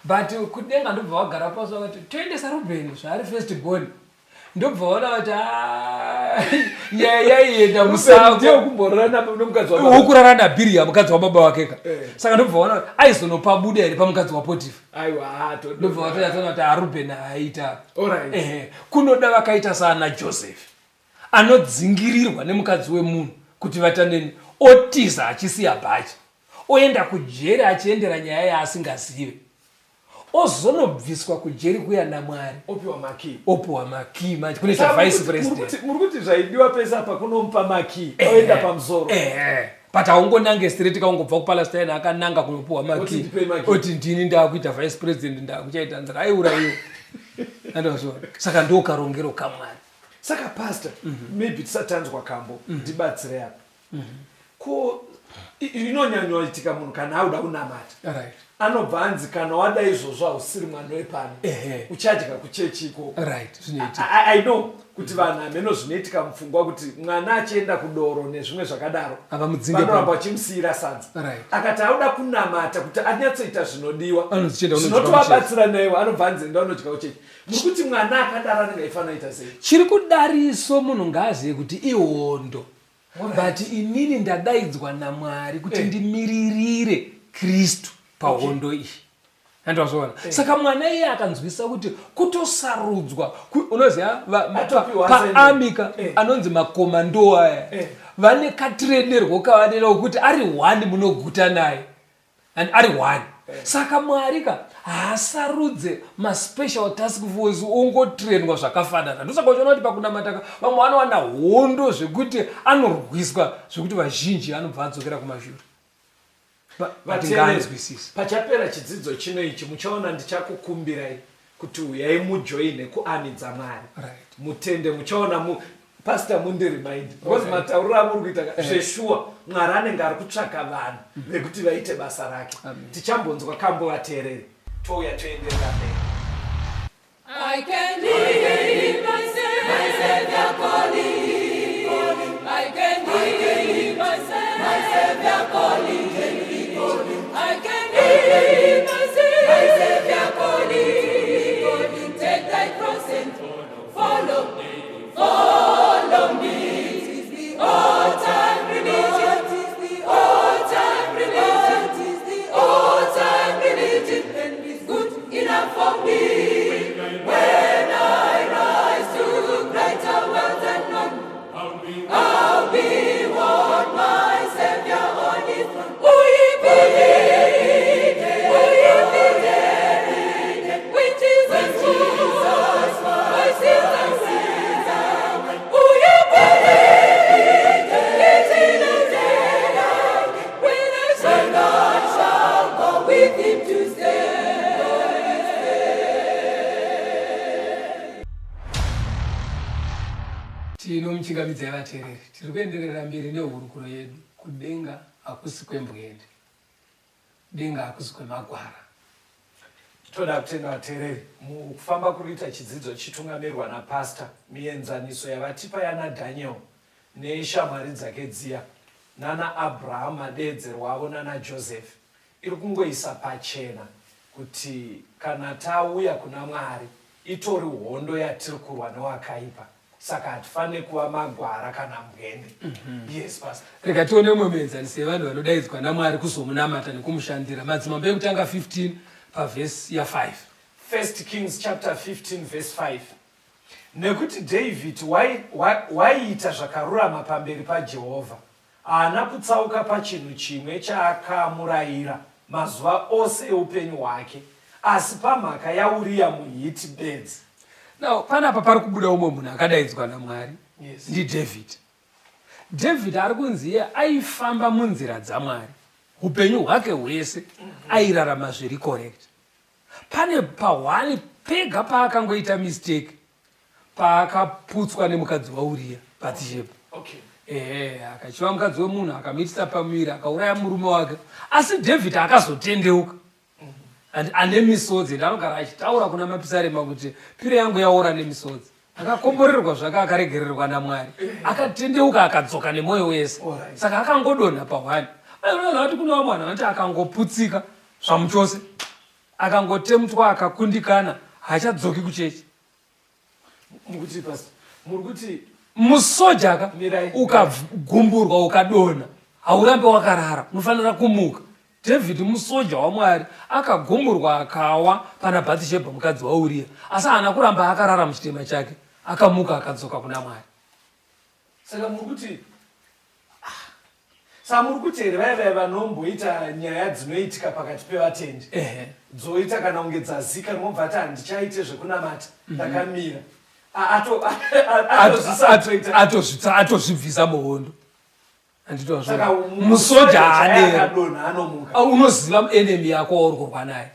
But kudenga ndobva vagara pasi vakati toendesa Ruben zvaari first born. Ndobva vaona kuti, Nyaya yaienda musango. Ndiye wekumborara nomukadzi wababa. Wokurara naBhiriha mukadzi wababa wake ka. Eh. Saka ndobva waona aizonopabuda here pamukadzi waPotifa. Aiwa, ah, to- Ndobva watonyatsoona kuti aRubheni aita. Alright. Ehe, kunoda vakaita saana Joseph anodzingirirwa nemukadzi wemunhu kuti vataneni, otiza achisiya bhachi, oenda kujeri achiendera nyaya yaasingazive, ozonobviswa kujeri kuya naMwari, opiwa makii. Opiwa makii manje kunoita vice president. Muri kuti zvaidiwa pese apa kunomupa makii oenda pamusoro. Ehe, but haungonange straight kaungobva kuPalestine akananga kunopiwa Oti makii ndipei makii. Oti ndini ndakuita vice president, ndakuchaita nzara, aiurayiwa. Andozviona, saka ndo karongero kaMwari. Saka pastor, maybe tisatanzwa kambo, ndibatsire apa. Ko inonyanyoitika munhu kana auda kunamata, anobva anzi kana wada izvozvo hausiri mwana wepano, uchadya kuchechi ikoko. Right, zvinoitika. I know kuti vanhu hameno zvinoitika mupfungwa kuti mwana achienda kudoro nezvimwe zvakadaro, Havamudzinge vanoramba pano. vachimusiyira sadza. Akati auda kunamata kuti anyatsoita zvinodiwa, Anozichienda unodya zvinotovabatsira naiwo, anobva anzi enda unodya kuchechi. Muri kuti mwana akadaro anenge aifanira ita sei? Chiri kudariso, munhu ngaazive kuti ihondo, but inini ndadaidzwa naMwari kuti ndimiririre Kristu pahondo iyi. Andazviona. Saka mwana iye akanzwisa kuti kutosarudzwa, unoziva Atopiwa paamika assignment. Anonzi makomando aya, vane katrainirwo kavanerawo kuti ari one munoguta naye and ari one. Saka Mwari ka haasarudze maspecial task force ongotrainwa zvakafanana. Ndosaka uchiona kuti pakunamata ka vamwe vanowana hondo zvekuti anorwiswa zvekuti vazhinji anobva adzokera kumashure. But Vateereri, ngaanzwisise. Pachapera chidzidzo chino ichi muchaona ndichakukumbirai kuti uyai mujoine kuarmy dzaMwari. Mutende muchaona mu pastor mundirimind because matauriro amuri kuita zveshuwa Mwari anenge ari kutsvaka vanhu vekuti vaite basa rake. Tichambonzwa kambo, vateereri, touya toenderera mberi. I can hear my Savior calling. I can hear my Savior calling. I can hear my Savior calling. Take thy cross and follow, follow me. It is the old time religion. It is the old time religion. It is the old time religion, and it's good enough for me. When I rise to greater wealth and none, I'll be one my Savior on his throne. Uyipilile, uyipilile, when Jesus my sins away. Uyipilile, when I shall go with him to stay. Tinomuchingamidzai vateereri, tiri kuenderera mberi nehurukuro yedu. Kudenga hakusi kwembwende, denga hakusi kwemagwara. Toda kutenda vateereri mukufamba kuri kuita chidzidzo chichitungamirwa napasta. Mienzaniso yavatipa yana Daniel neshamwari dzake dziya, nana Abraham madeedzerwa avo, nana Joseph, iri kungoisa pachena kuti kana tauya kuna Mwari itori hondo yatiri kurwa newakaipa, saka hatifaniri kuva magwara kana mbwende. Yes, pastor. Rega tione umwe muenzaniso yevanhu vanodaidzwa naMwari kuzomunamata nekumushandira. Madzimambo Ekutanga 15 pavhesi ya5. First Kings chapter 15 verse 5. Nekuti David waiita zvakarurama pamberi paJehovha, haana kutsauka pachinhu chimwe chaakamurayira mazuva ose eupenyu hwake, asi pamhaka yaUriya muHiti bedzi. Now panapa pari kubuda umwe munhu akadaidzwa naMwari. NdiDavid. David ari kunzi iye aifamba munzira dzaMwari upenyu hwake hwese, airarama zviri correct. Pane pahwani pega paakangoita mistake, paakaputswa nemukadzi waUriya, Bathsheba. Ehe, akachiva mukadzi wemunhu, akamuitisa pamuviri, akauraya murume wake. Asi David akazotendeuka and ane misodzi, ende anogara achitaura kuna Mapisarema kuti pire yangu yaora nemisodzi. Akakomborerwa zvake, akaregererwa naMwari, akatendeuka, akadzoka nemwoyo wese. Saka akangodonha pahwani. Unoziva kuti kune vamwe vanhu vanoti akangoputsika zvamuchose, akangotemutwa, akakundikana, haachadzoki kuchechi. Mukuti pastor, muri kuti Musoja ka Mirai. ukagumburwa ukadonha haurambe wakarara, unofanira kumuka. David musoja waMwari akagumburwa akawa pana Bhathishebha mukadzi waUria, asi haana kuramba akarara muchitema chake, akamuka akadzoka kuna Mwari. Saka muri kuti ah, saka muri kuti here vaya vaya vanomboita nyaya dzinoitika pakati pevatendi dzoita kana kunge dzazika rinobva ati handichaite zvekunamata ndakamira Atozvibvisa muhondo. Handitozvo musoja haadero, unoziva enemy yako wauri kurwa naye.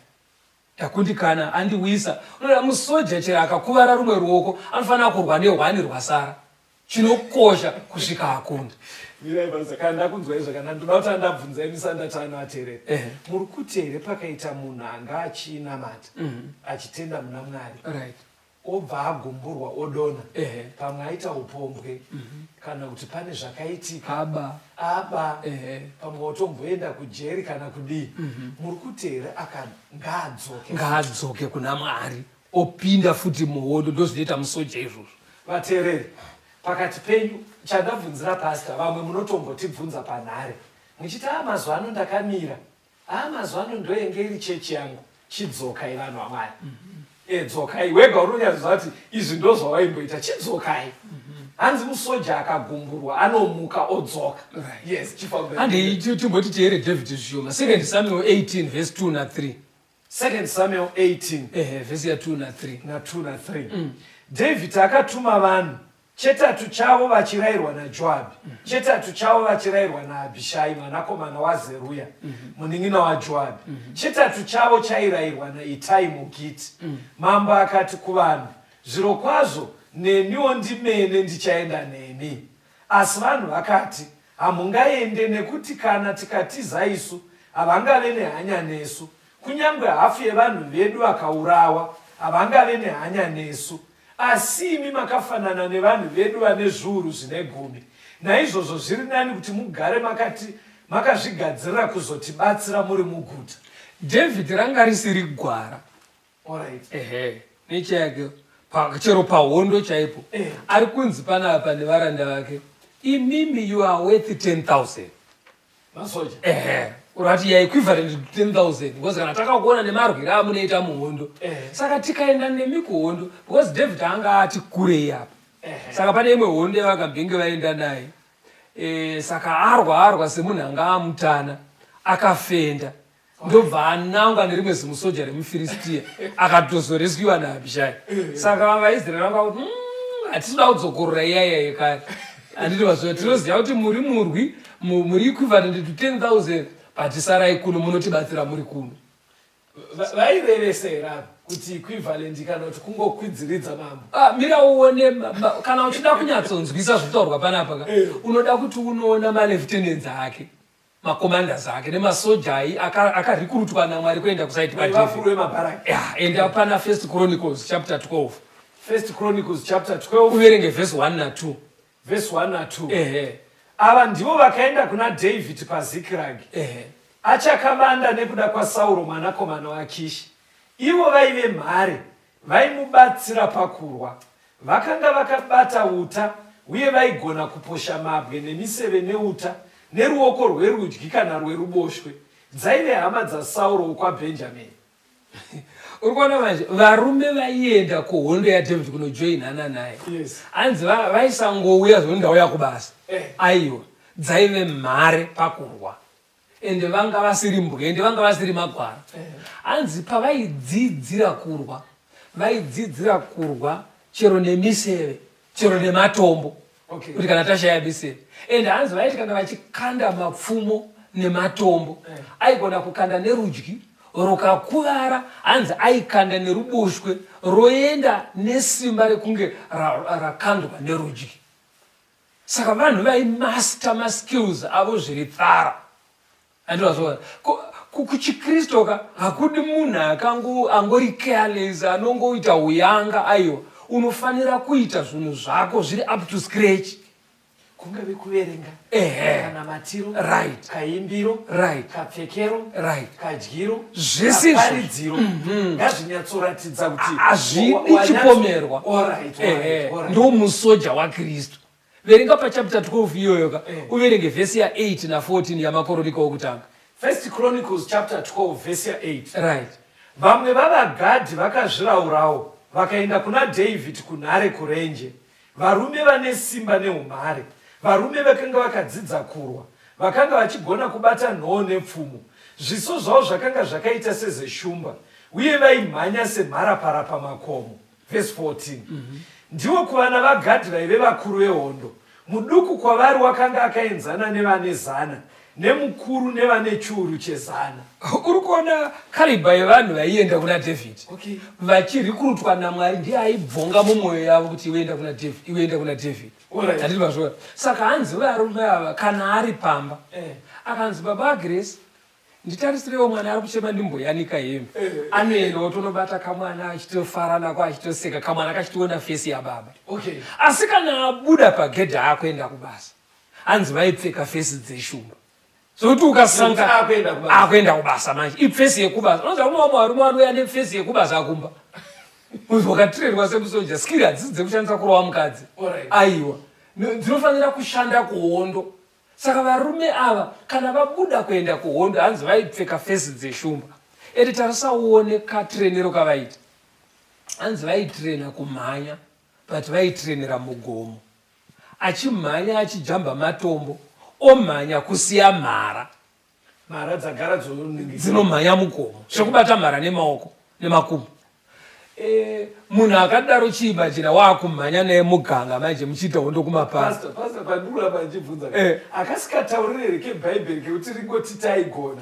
Ndakundikana, andiwisa. Unoda musoja chero akakuvara rumwe ruoko anofanira kurwa nehwani rwasara. Chinokosha kusvika akunda. Mirai basa, kana ndakunzwai zvakanaka ndoda kuti andabvunza imi sandatano ateerera. Muri kuti here pakaita munhu anga achinamata achitenda muna Mwari obva agumburwa odona, pamwe aita upombwe kana kuti pane zvakaitika, aba, aba, pamwe otomboenda kujeri kana kudii, muri kuti here aka ngaadzoke? Ngaadzoke kuna Mwari opinda futi muhondo. Ndozvinoita musoja izvozvo. Vateereri, pakati penyu chandabvunzira pasta, vamwe munotombotibvunza panhare muchiti a mazuva ano ndakamira, a mazuva ano ndoyenge iri chechi yangu. Chidzokai vanhu vaMwari. Dzokai wega, unonyatsoziva kuti izvi ndo zvawaimboita, chidzokai. Hanzi musoja akagumburwa anomuka odzoka. Yes, chifamba. Handei timboti teere David zvishoma. Second Samuel 18 verse 2 na3. Second Samuel 18. Ehe, vhesi ya2 na3. Na2 na3. David akatuma vanhu, chetatu chavo vachirayirwa naJoabhi, chetatu chavo vachirayirwa naAbhishai mwanakomana waZeruya, munin'ina waJoabhi, chetatu chavo chairayirwa naItai muGiti. Mambo akati kuvanhu, "Zvirokwazvo neniwo ndimene ndichaenda nemi." Asi vanhu vakati, "Hamungaende, nekuti kana tikatiza isu, havangave nehanya nesu. Kunyange hafu yevanhu vedu vakaurawa, havangave nehanya nesu. Asi imi makafanana nevanhu vedu vane zviuru zvine gumi. Naizvozvo zviri nani kuti mugare makati makazvigadzirira kuzotibatsira muri muguta." David ranga risiri gwara. Ehe, nechake chero pahondo chaipo ari kunzi panapa nevaranda vake, "Imimi you are worth 10,000." Masoja. Ehe, urati ya equivalent to 10,000, because kana takakuona nemarwiro amunoita muhondo, saka tikaenda nemi kuhondo, because David anga ati kurei apa. Saka pane imwe hondo yavakambenge vaenda naye, saka arwa arwa semunhu anga amutana, akafenda, ndobva anangwa nerimwe zimusoja remuFiristiya, akatozorescuwa naAbishai. Saka vaIsraeri vanga kuti, hatisi kuda kudzokorora iyaiya yekare." Handiti vaziva, tinoziva kuti muri murwi, muri equivalent to 10,000, but sarai kuno munotibatsira muri kuno. Vairevesa here ava kuti equivalent kana kuti kungokwidziridza mambo? Ah, mira uone. Kana uchida kunyatsonzwisa zvitaurwa panapa ka, unoda kuti unoona malieutenants ake, macommanders ake nemasoja ai akarekrutwa naMwari kuenda kuside kwaDavid. Vakuru vemabharaki. Yeah, enda pana First Chronicles chapter 12. First Chronicles chapter 12. Uverenge verse 1 na2. Verse 1 na2. Ehe. Ava ndivo vakaenda kuna David paZikiragi achakavanda nekuda kwaSauro mwanakomana waKishi. Ivo vaive mhare vaimubatsira pakurwa. Vakanga vakabata uta uye vaigona kuposha mabwe nemiseve neuta neruoko rwerudyi kana rweruboshwe. Dzaive hama dzaSauro wokwaBhenjamini. Uri kuona manje, varume vaienda kuhondo yaDavid kunojoinana naye, hanzi vaisangouya zvoni ndauya kubasa. Aiwa, dzaive mhare pakurwa, ende vanga vasiri mbwende, vanga vasiri magwara. Hanzi pavaidzidzira kurwa, vaidzidzira kurwa chero nemiseve, chero nematombo, kuti kana tashaya miseve. Ende hanzi vaiti kana vachikanda mapfumo nematombo, aigona kukanda nerudyi rukakuvara, hanzi aikanda neruboshwe roenda nesimba rekunge rakandwa nerudyi. Saka vanhu vaimaster maskills avo zviri tsara. Andivazvoona kuchiKristu ka, hakudi munhu akango angori careless, anongoita uyanga. Aiwa, unofanira kuita zvinhu zvako zviri up to scratch. Kungave kuverenga, kanamatiro, kaimbiro, kapfekero, kadyiro, Zvese izvozvo. Kaparidziro, ngazvinyatsoratidza kuti Hazvidi chipomerwa. Alright, alright, alright. Ndo musoja waKristu. Verenga pachapter 12 iyoyo ka, uverenge vhesi ya8 na14 yaMakoronika okutanga. First Chronicles chapter 12 vhesi ya8. Right. Vamwe vavaGadhi vakazviraurawo vakaenda kuna Dhavhidhi kunhare kurenje, varume vane simba neumhare, varume vakanga vakadzidza kurwa, vakanga vachigona kubata nhoo nepfumo. Zviso zvavo zvakanga zvakaita sezeshumba, uye vaimhanya semharapara pamakomo. Vhesi 14. Ndivo kuvana vaGadhi vaive vakuru vehondo, muduku kwavari wakanga akaenzana nevane zana, nemukuru nevane chiuru chezana. Uri kuona caliber yevanhu vaienda kuna David. Okay. Vachirikurutwa naMwari ndiye aibvonga mumwoyo yavo kuti iwe enda kuna David, iwe enda kuna David. Alright. Handiti mazviona? Saka hanzi varume ava kana ari pamba. Eh. Akanzi baba Grace Nditarisirewo mwana ari kuchema ndimboyanika hembe. Anoenda otonobata kamwana achitofara nako achitoseka kamwana kachitoona fesi yababa. Okay. Asi kana abuda pagedhi akuenda kubasa hanzi vaipfeka fesi dzeshumba zvokuti ukasanga Akuenda kubasa. akuenda kubasa manje ifesi yekubasa unoziva kune vamwe varume vanouya nefesi yekubasa kumba wakatirerwa semusoja skiri hadzisi dzekushandisa kurova mukadzi Alright. aiwa dzinofanira kushanda kuhondo. Saka varume ava kana vabuda kuenda kuhondo hanzi vaipfeka fesi dzeshumba. Ende tarisa uone katrenero kavaita. Hanzi vaitrena kumhanya but vaitrenera mugomo. Achimhanya achijamba matombo omhanya kusiya mhara. Mhara dzagara dzoningisa. Dzinomhanya mugomo zvekubata mhara nemaoko nemakumbo. Eh, munhu akadaro chiimajina waakumhanya naye muganga manje muchiita hondo kumapani. Pastor, pastor panduramba ndichibvunza. Eh. Akasikataurire here kebhaibheri kekuti ringoti taigona.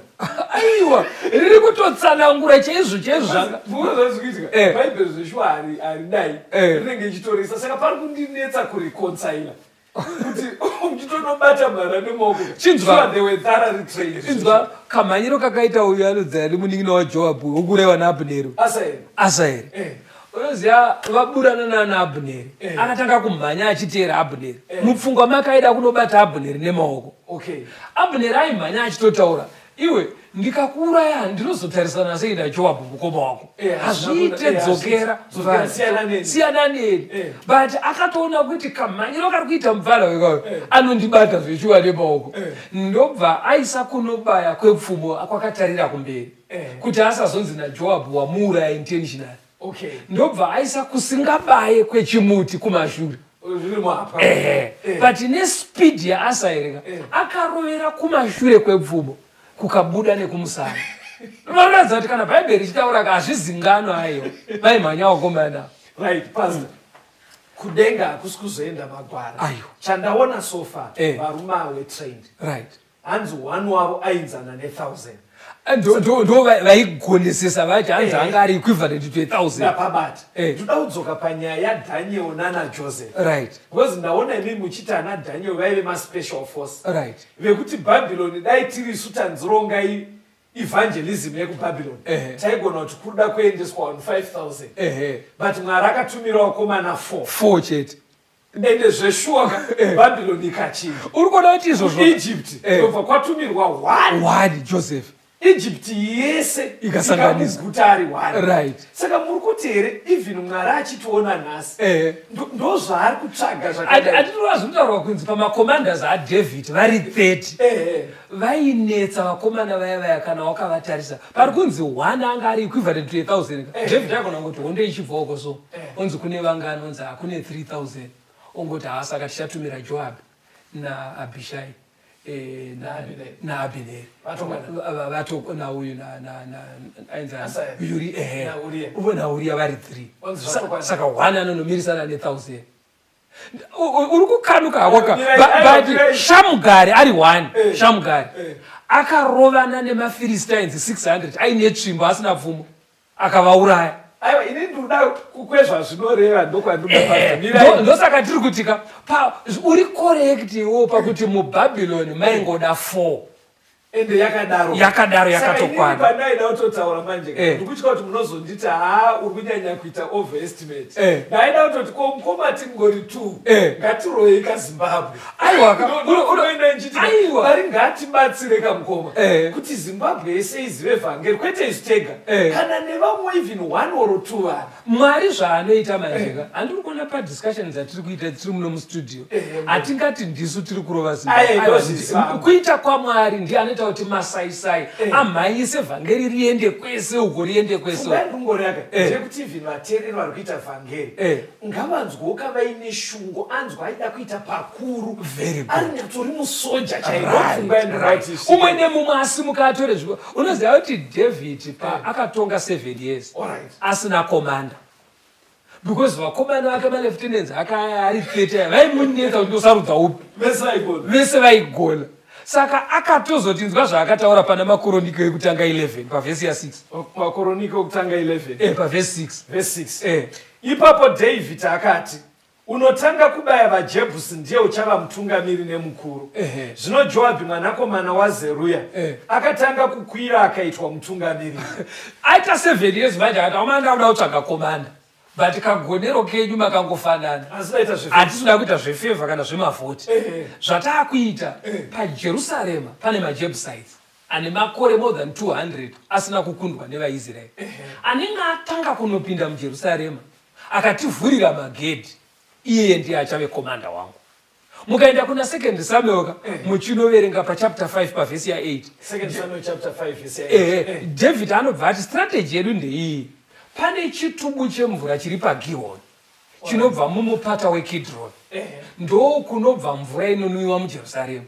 Aiwa, riri kutotsanangura chaizvo chaizvo zvanga. Bvunza zvazviri kuitika. Eh. Bhaibheri zveshuwa hari haridai. Eh. Rinenge ichitoresa saka pari kundinetsa kureconcile. Kuti uchitonobata mhara nemaoko. Chinzwa. Sure they were thoroughly trained. Inzwa kamhanyiro kakaita uyu anonzi ani munin'ina waJoabhu wokureva naAbneri. Asaeri. Asaeri. Eh. Unoziva vaburana naana Abneri. Eh. Akatanga kumhanya achiteera Abneri. Eh. Mupfungwa make aida kunobata Abneri nemaoko. Okay. Abneri aimhanya achitotaura iwe ndikakuuraya ndinozotarisana sei naJoabhu mukoma wako Eh, hazviite eh, dzokera dzokera, siyana neni. siyana neni Eh. but akatoona kuti kamhanyiro kari kuita mupfana wekayo Eh. anondibata zveshuwa nemaoko Eh. ndobva aisa kunobaya kwepfumo kwakatarira kumberi Eh. kuti asazonzi naJoabhu wamuuraya intentionally Okay. ndobva aisa kusingabaye kwechimuti kumashure Zviri muhapa. Ehe. Eh. But nespeed yaAsaeri ka Eh. akarovera kumashure kwepfumo kukabuda nekumusana. Vanoratidza kuti kana Bhaibheri richitaura ka hazvizingano aiwa. Vaimhanya vakomana. Right, pastor. Kudenga hakusi kuzoenda magwara. Aiwa. Chandaona so far, Eh. varume ava were trained. Right. Hanzi one wavo ainzana ne1000. Ndo vaigonesesa vacho hanzi Eh. anga ari equivalent to 1000. Ndapabata. Eh. Ndoda kudzoka panyaya yaDaniel nana Joseph. Right. Because ndaona imi muchiti ana Daniel vaive maspecial force. Right. Vekuti Babylon dai tirisu tanzironga evangelism yekuBabylon. Ehe. Taigona kuti kuda kuendeswa vanhu 5000. Ehe. But Mwari akatumira vakomana 4. 4 chete. Ende zveshuwa ka Babylon ikachinja. Uri kuona kuti izvozvo Egypt Eh. ndobva kwatumirwa 1. 1 Joseph. Egypt yese Ikasanganiswa. ikamuguta ari 1. Right. Saka muri kuti here even Mwari achitiona nhasi Eh. ndozvaari kutsvaga zvakadai. Atinoona zvinotaurwa kunzi pamacommanders aDavid vari 30. Eh. Vainetsa vakomana vaya vaya kana wakavatarisa. Pari kunzi 1 anga ari equivalent to 1000. Eh. David agona kungoti hondo ichibva uko so. Eh. Onzi kune vangani onzi hakune 3000. Ongoti haa saka tichatumira Joab naAbishai. Eh, NaAbineri. naAbineri. Vatokwana. Nauyu ainzi ani? Asahel. Uri, ehe. NaUria. Uve naUria vari 3. Onzi vatokwana. Saka 1 anonomirisana ne1000. Uri kukanuka hako ka. Mirai, aiwa, But mirai. Shamugari ari 1. Eh. Shamugari. Eh. Akarovana nemaFilistines 600 aine tsvimbo asina pfumo. Akavauraya. Aiwa, ini ndinoda kwezvazvinoreva ndokwandinoda pastor. Mirai. Ndosaka tiri kuti ka, uri correct iwo pakuti muBabylon maingoda 4. Ende yakadaro. Yakadaro, yakatokwana. Saka inini pandaida kutotaura manje Eh. ndikutya kuti munozonditi haa uri kunyanya kuita overestimate. Eh. Ndaida kutoti ko mukoma tingori two Eh. ngatiroyei kaZimbabwe. Aiwa ka- Unoenda ndichiti Aiwa. vari ngatibatsire kamukoma Eh. kuti Zimbabwe yese izive vhangeri kwete isu tega Eh. kana nevamwe even one or two vanhu. Mwari zvaanoita manjeka handiri kuona padiscussion dzatiri kuita tiri muno mustudio hatingati ndisu tiri kurova Zimbabwe. Aye, Aiwa, ndozviziva. kuita kwamwari ndiye anoita kuti masaisai amhanyise vhangeri riende kwese uko riende kwese Pfungwa uko. yandingori yaka Eh. ndeyekuti even vateereri vari kuita vhangeri Eh. ngavanzwoka vaine shungu anzwa aida kuita pakuru Very good. ari nyatsori musoja chaiyo Right, pfungwa right. Umwe nemumwe asimuka atore zvipo. Unoziva kuti David pa akatonga 7 years Alright. asina komanda because vakomana vake malieutenants akaya ari 30 aya vaimunetsa kuti ndosarudza upi. Vese vaigona. Saka akatozotinzwa zvaakataura pana Makoroniko ekutanga 11 pavhesi ya6. Makoroniko ekutanga 11 Pavhesi 6. Vhesi 6. Ipapo David akati, Unotanga kubaya vaJebhusi ndiye uchava mutungamiri nemukuru. Zvino Joabhi mwanakomana waZeruya akatanga kukwira akaitwa mutungamiriri. Aita 7 years manje akati amana ndakuda kutsvaga komanda. But kagonero kenyu makangofanana. Hatisi kuda kuita zvefevha kana zvemavhoti. Zvataakuita paJerusarema pane maJebusites ane makore more than 200 asina kukundwa nevaIsraeri. Anenge atanga kunopinda muJerusarema akativhurira magedhi iyeye ndiye achave komanda wangu. Mukaenda kuna Second Samuel ka muchinoverenga pachapter 5 pavhesi ya8. Second Samuel chapter 5 verse 8. David anobva ati strategy yedu ndeiyi. Pane chitubu chemvura chiri paGihon chinobva mumupata weKidron. Ndokunobva mvura inonwiwa muJerusarema.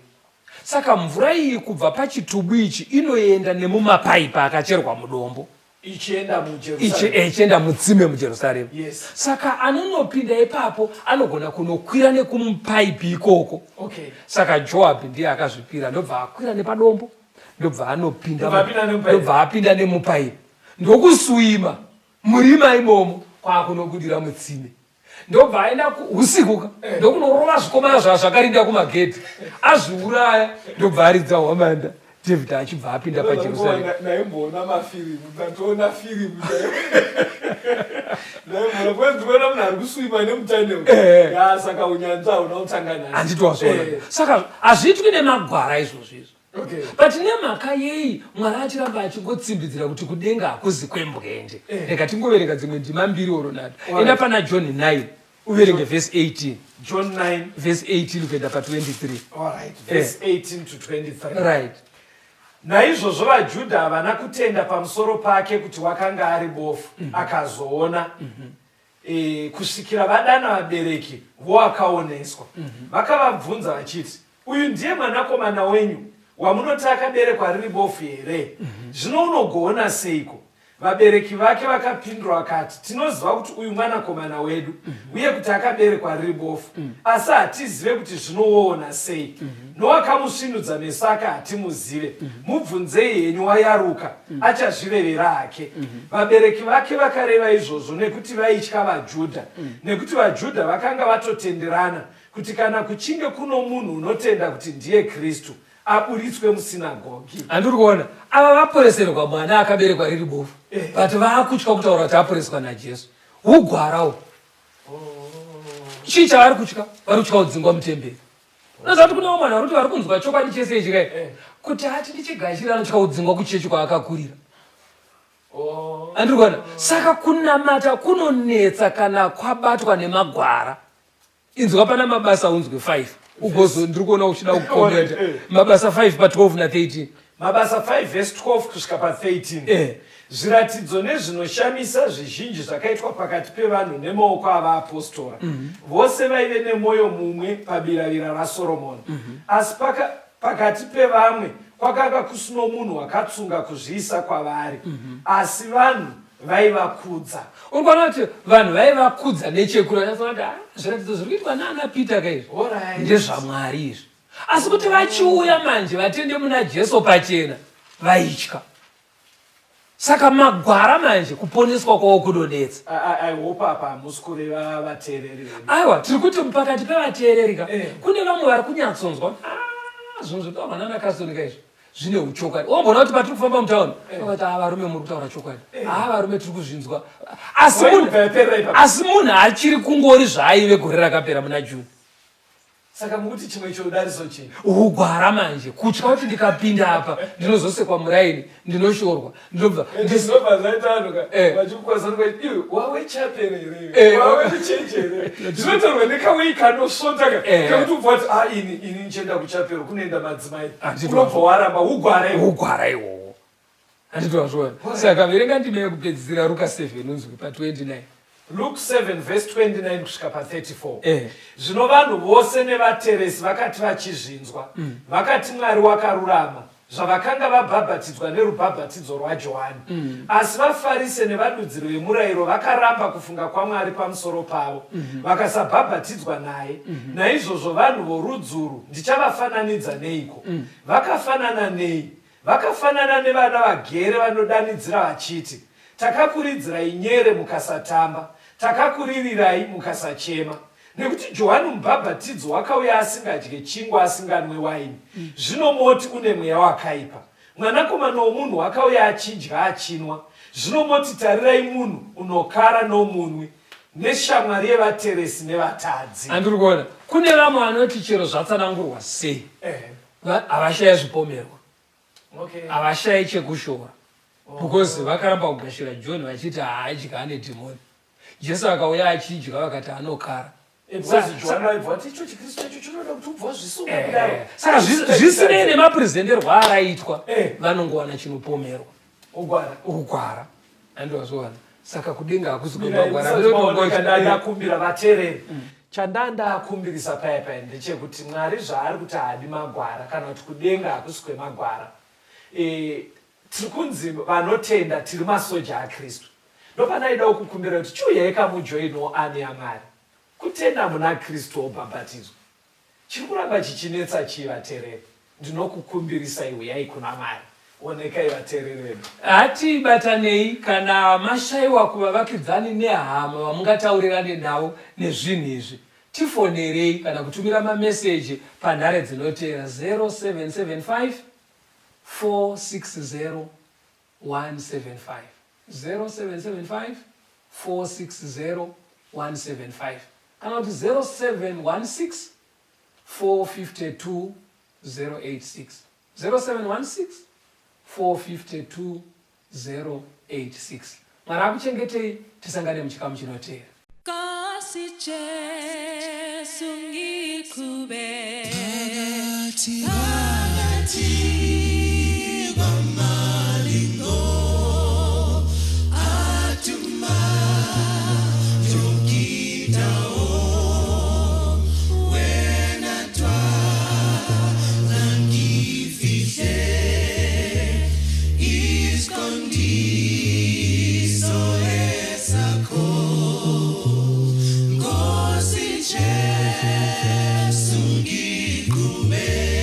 Saka mvura iyi kubva pachitubu ichi inoenda nemumapaipi akacherwa mudombo. Ichienda muJerusarema. Ichienda mutsime muJerusarema. Yes. Saka anonopinda ipapo anogona kunokwira nekumupaipi ikoko. Okay. Saka Joab ndiye akazvipira ndobva akwira nepadombo ndobva anopinda Ndobva apinda nemupaipi. ndobva apinda nemupaipi ndokuswima murima imomo kwakunobudira mutsime. Ndobva aenda usiku ka ndokunorova zvikomana zvakarinda kumagedhi azviuraya ndobva aridza hwamanda. David achibva apinda paJerusarema. Ndaimboona mafirimu, ndatoona firimu. Ndaimboona because ndikuona munhu ari kuswima nemutunnel. Ya, saka unyanzvi hauna kutanga nhasi. Handiti wazviona. Saka hazviitwi nemagwara izvozvo izvo. Okay. But nemhaka yei Mwari achiramba achingotsimbidzira kuti kudenga hakuzi kwembwende. Rega tingoverenga dzimwe ndima mbiri oro nhatu. Enda pana John 9 uverenge verse 18. John 9 verse 18 kuenda pa 23. All right, verse 18 to 23. Right. Naizvozvo vaJudha havana kutenda pamusoro pake kuti wakanga ari bofu, akazoona. Kusvikira vadana vabereki voakaoneswa. Vakavabvunza vachiti, Uyu ndiye mwanakomana wenyu wamunoti akaberekwa riri bofu here? Zvino unogoona seiko? Vabereki vake vakapindura vakati, Tinoziva kuti uyu mwanakomana wedu, uye kuti akaberekwa riri bofu, asi hatizive kuti zvino woona sei. Nowakamusvinudza meso ake hatimuzive. Mubvunzei henyu, wayaruka, achazvirevera hake. Vabereki vake vakareva izvozvo nekuti vaitya vaJudha, nekuti vaJudha vakanga vatotenderana kuti kana kuchinge kuno munhu unotenda kuti ndiye Kristu, aburitswe musinagogi. Handiri kuona ava vaporeserwa mwana akaberekwa riri bofu, but vaakutya kutaura kuti aporeswa naJesu. Hugwara uhu. Chii chavari kutya? Vari kutya kudzingwa mutemberi. Unoziva kuti kune vamwe vanhu vari kuti vari kunzwa chokwadi chese ichi kai kuti ati ndichigashira anotya kudzingwa kuchechi kwaakakurira. Andiri kuona. Saka kunamata kunonetsa kana kwabatwa nemagwara. Inzwa pana Mabasa unzwe 5 ugozo ndiri kuona uchida kukomenta. Mabasa 5 pa 12 na 13. Mabasa 5 verse 12 kusvika pa 13. Zviratidzo nezvinoshamisa zvizhinji zvakaitwa pakati pevanhu nemaoko avaapostora. Vose vaive nemwoyo mumwe pabiravira raSoromoni. Asi pakati pevamwe kwakanga kusino munhu wakatsunga kuzviisa kwavari, asi vanhu vaivakudza. Uri kuona kuti vanhu vaivakudza nechekure, vanyatsoona kuti zviratidzo zviri kuitwa naana Peter ka izvi ndezvaMwari izvi. Asi kuti vachiuya manje vatende muna Jesu pachena, vaitya. Saka magwara manje kuponeswa kwavo kunonetsa. I hope apa hamusi kureva vateereri vedu. Aiwa, tiri kuti pakati pevateereri ka, kune vamwe vari kunyatsonzwa kuti zvinhu zvinotaurwa nana Kasoni ka izvi. Zvine uchokwadi. Womboona kuti patiri kufamba mutauni, vakati, "Ah, varume, muri kutaura chokwadi. Ah, varume, tiri kuzvinzwa." Asi munhu Waibva yaperera ipapo. Asi munhu achiri kungori zvaaive gore rakapera muna June. Saka mukuti chimwe chodariso chii? Ugwara manje, kutya kuti ndikapinda apa ndinozosekwa muraini, ndinoshorwa, ndinobva Zvinobva zvaita vanhu ka vachikukwanisa kuti, "Iwe wawe chapel here? Wawe kuchechi here?" Zvinotaurwa nekawei kanosvota ka kekuti ubva wati, "A, ini nichienda kuchapero kunoenda madzimai." Handiti Unobva waramba ugwara iwe. Ugwara ihwohwo, handiti wazviona? Saka verenga ndime yekupedzisira, Ruka 7, unzwi pa29. Luke 7 verse 29 kusvika pa34. Zvino vanhu vose nevateresi vakati vachizvinzwa, vakati Mwari wakarurama, zvavakanga vabhabhatidzwa nerubhabhatidzo rwaJohani. Asi vaFarise nevadudziri vemurayiro vakaramba kufunga kwaMwari pamusoro pavo, vakasabhabhatidzwa naye. Naizvozvo vanhu vorudzuru ndichavafananidza neiko? Vakafanana nei? Vakafanana nevana vagere vanodanidzira vachiti, 'Takakuridzirai nyere mukasatamba, takakuririrai mukasachema.' Nekuti Johani Mubhabhatidzo wakauya asingadye chingwa, asinganwe waini, zvino moti, 'Une mweya wakaipa.' Mwanakomana womunhu wakauya achidya, achinwa, zvino moti, 'Tarirai munhu unokara nomunwi, neshamwari yevateresi nevatadzi.' Handiri kuona kune vamwe vanoti chero zvatsanangurwa sei, havashayi zvipomerwa, havashayi chekushora, because vakaramba kugashira John vachiti haadya, ane dhimoni. Jesu akauya achidya, vakati anokara. Because Johani vaibva vati icho chiKristu chacho chinoda kuti ubva wazvisunga kudaro. Saka zvisinei nemapresenterwo araitwa, vanongowana chinopomerwa. Ugwara. Ugwara, andowazviwana. Saka kudenga hakusi. Ndakumbira vateereri, chandandakumbirisa paya paya ndechekuti Mwari zvaari kuti haadi magwara, kana kuti kudenga hakusi kwemagwara, tiri kunzi vanotenda tiri masoja aKristu. Ndopanaidawo kukumbira kuti chiuyai kamujoinawo army yaMwari. Kutenda muna Kristu wobhabhatidzwa. Chiri kuramba chichinetsa chii, vateereri? Ndinokukumbirisai, uyai kuna Mwari. Onekai, vateereri vedu. Hatibatanei. Kana mashayiwa kuvavakidzani nehama vamungataurirane navo nezvinhu izvi, tifonerei kana kutumira mameseji panhare dzinoteera, 0775 460 175, 0775 460 175, kana kuti 0716 452 086, 0716 452 086. Mwari akuchengetei, tisangane muchikamu chinoteera. Nkosi Jesu, ngiqhube phakathi kwamalingo aduma yonke indawo, wena twala ngifihle isiqondiso esakho. Nkosi Jesu, ngiqhube.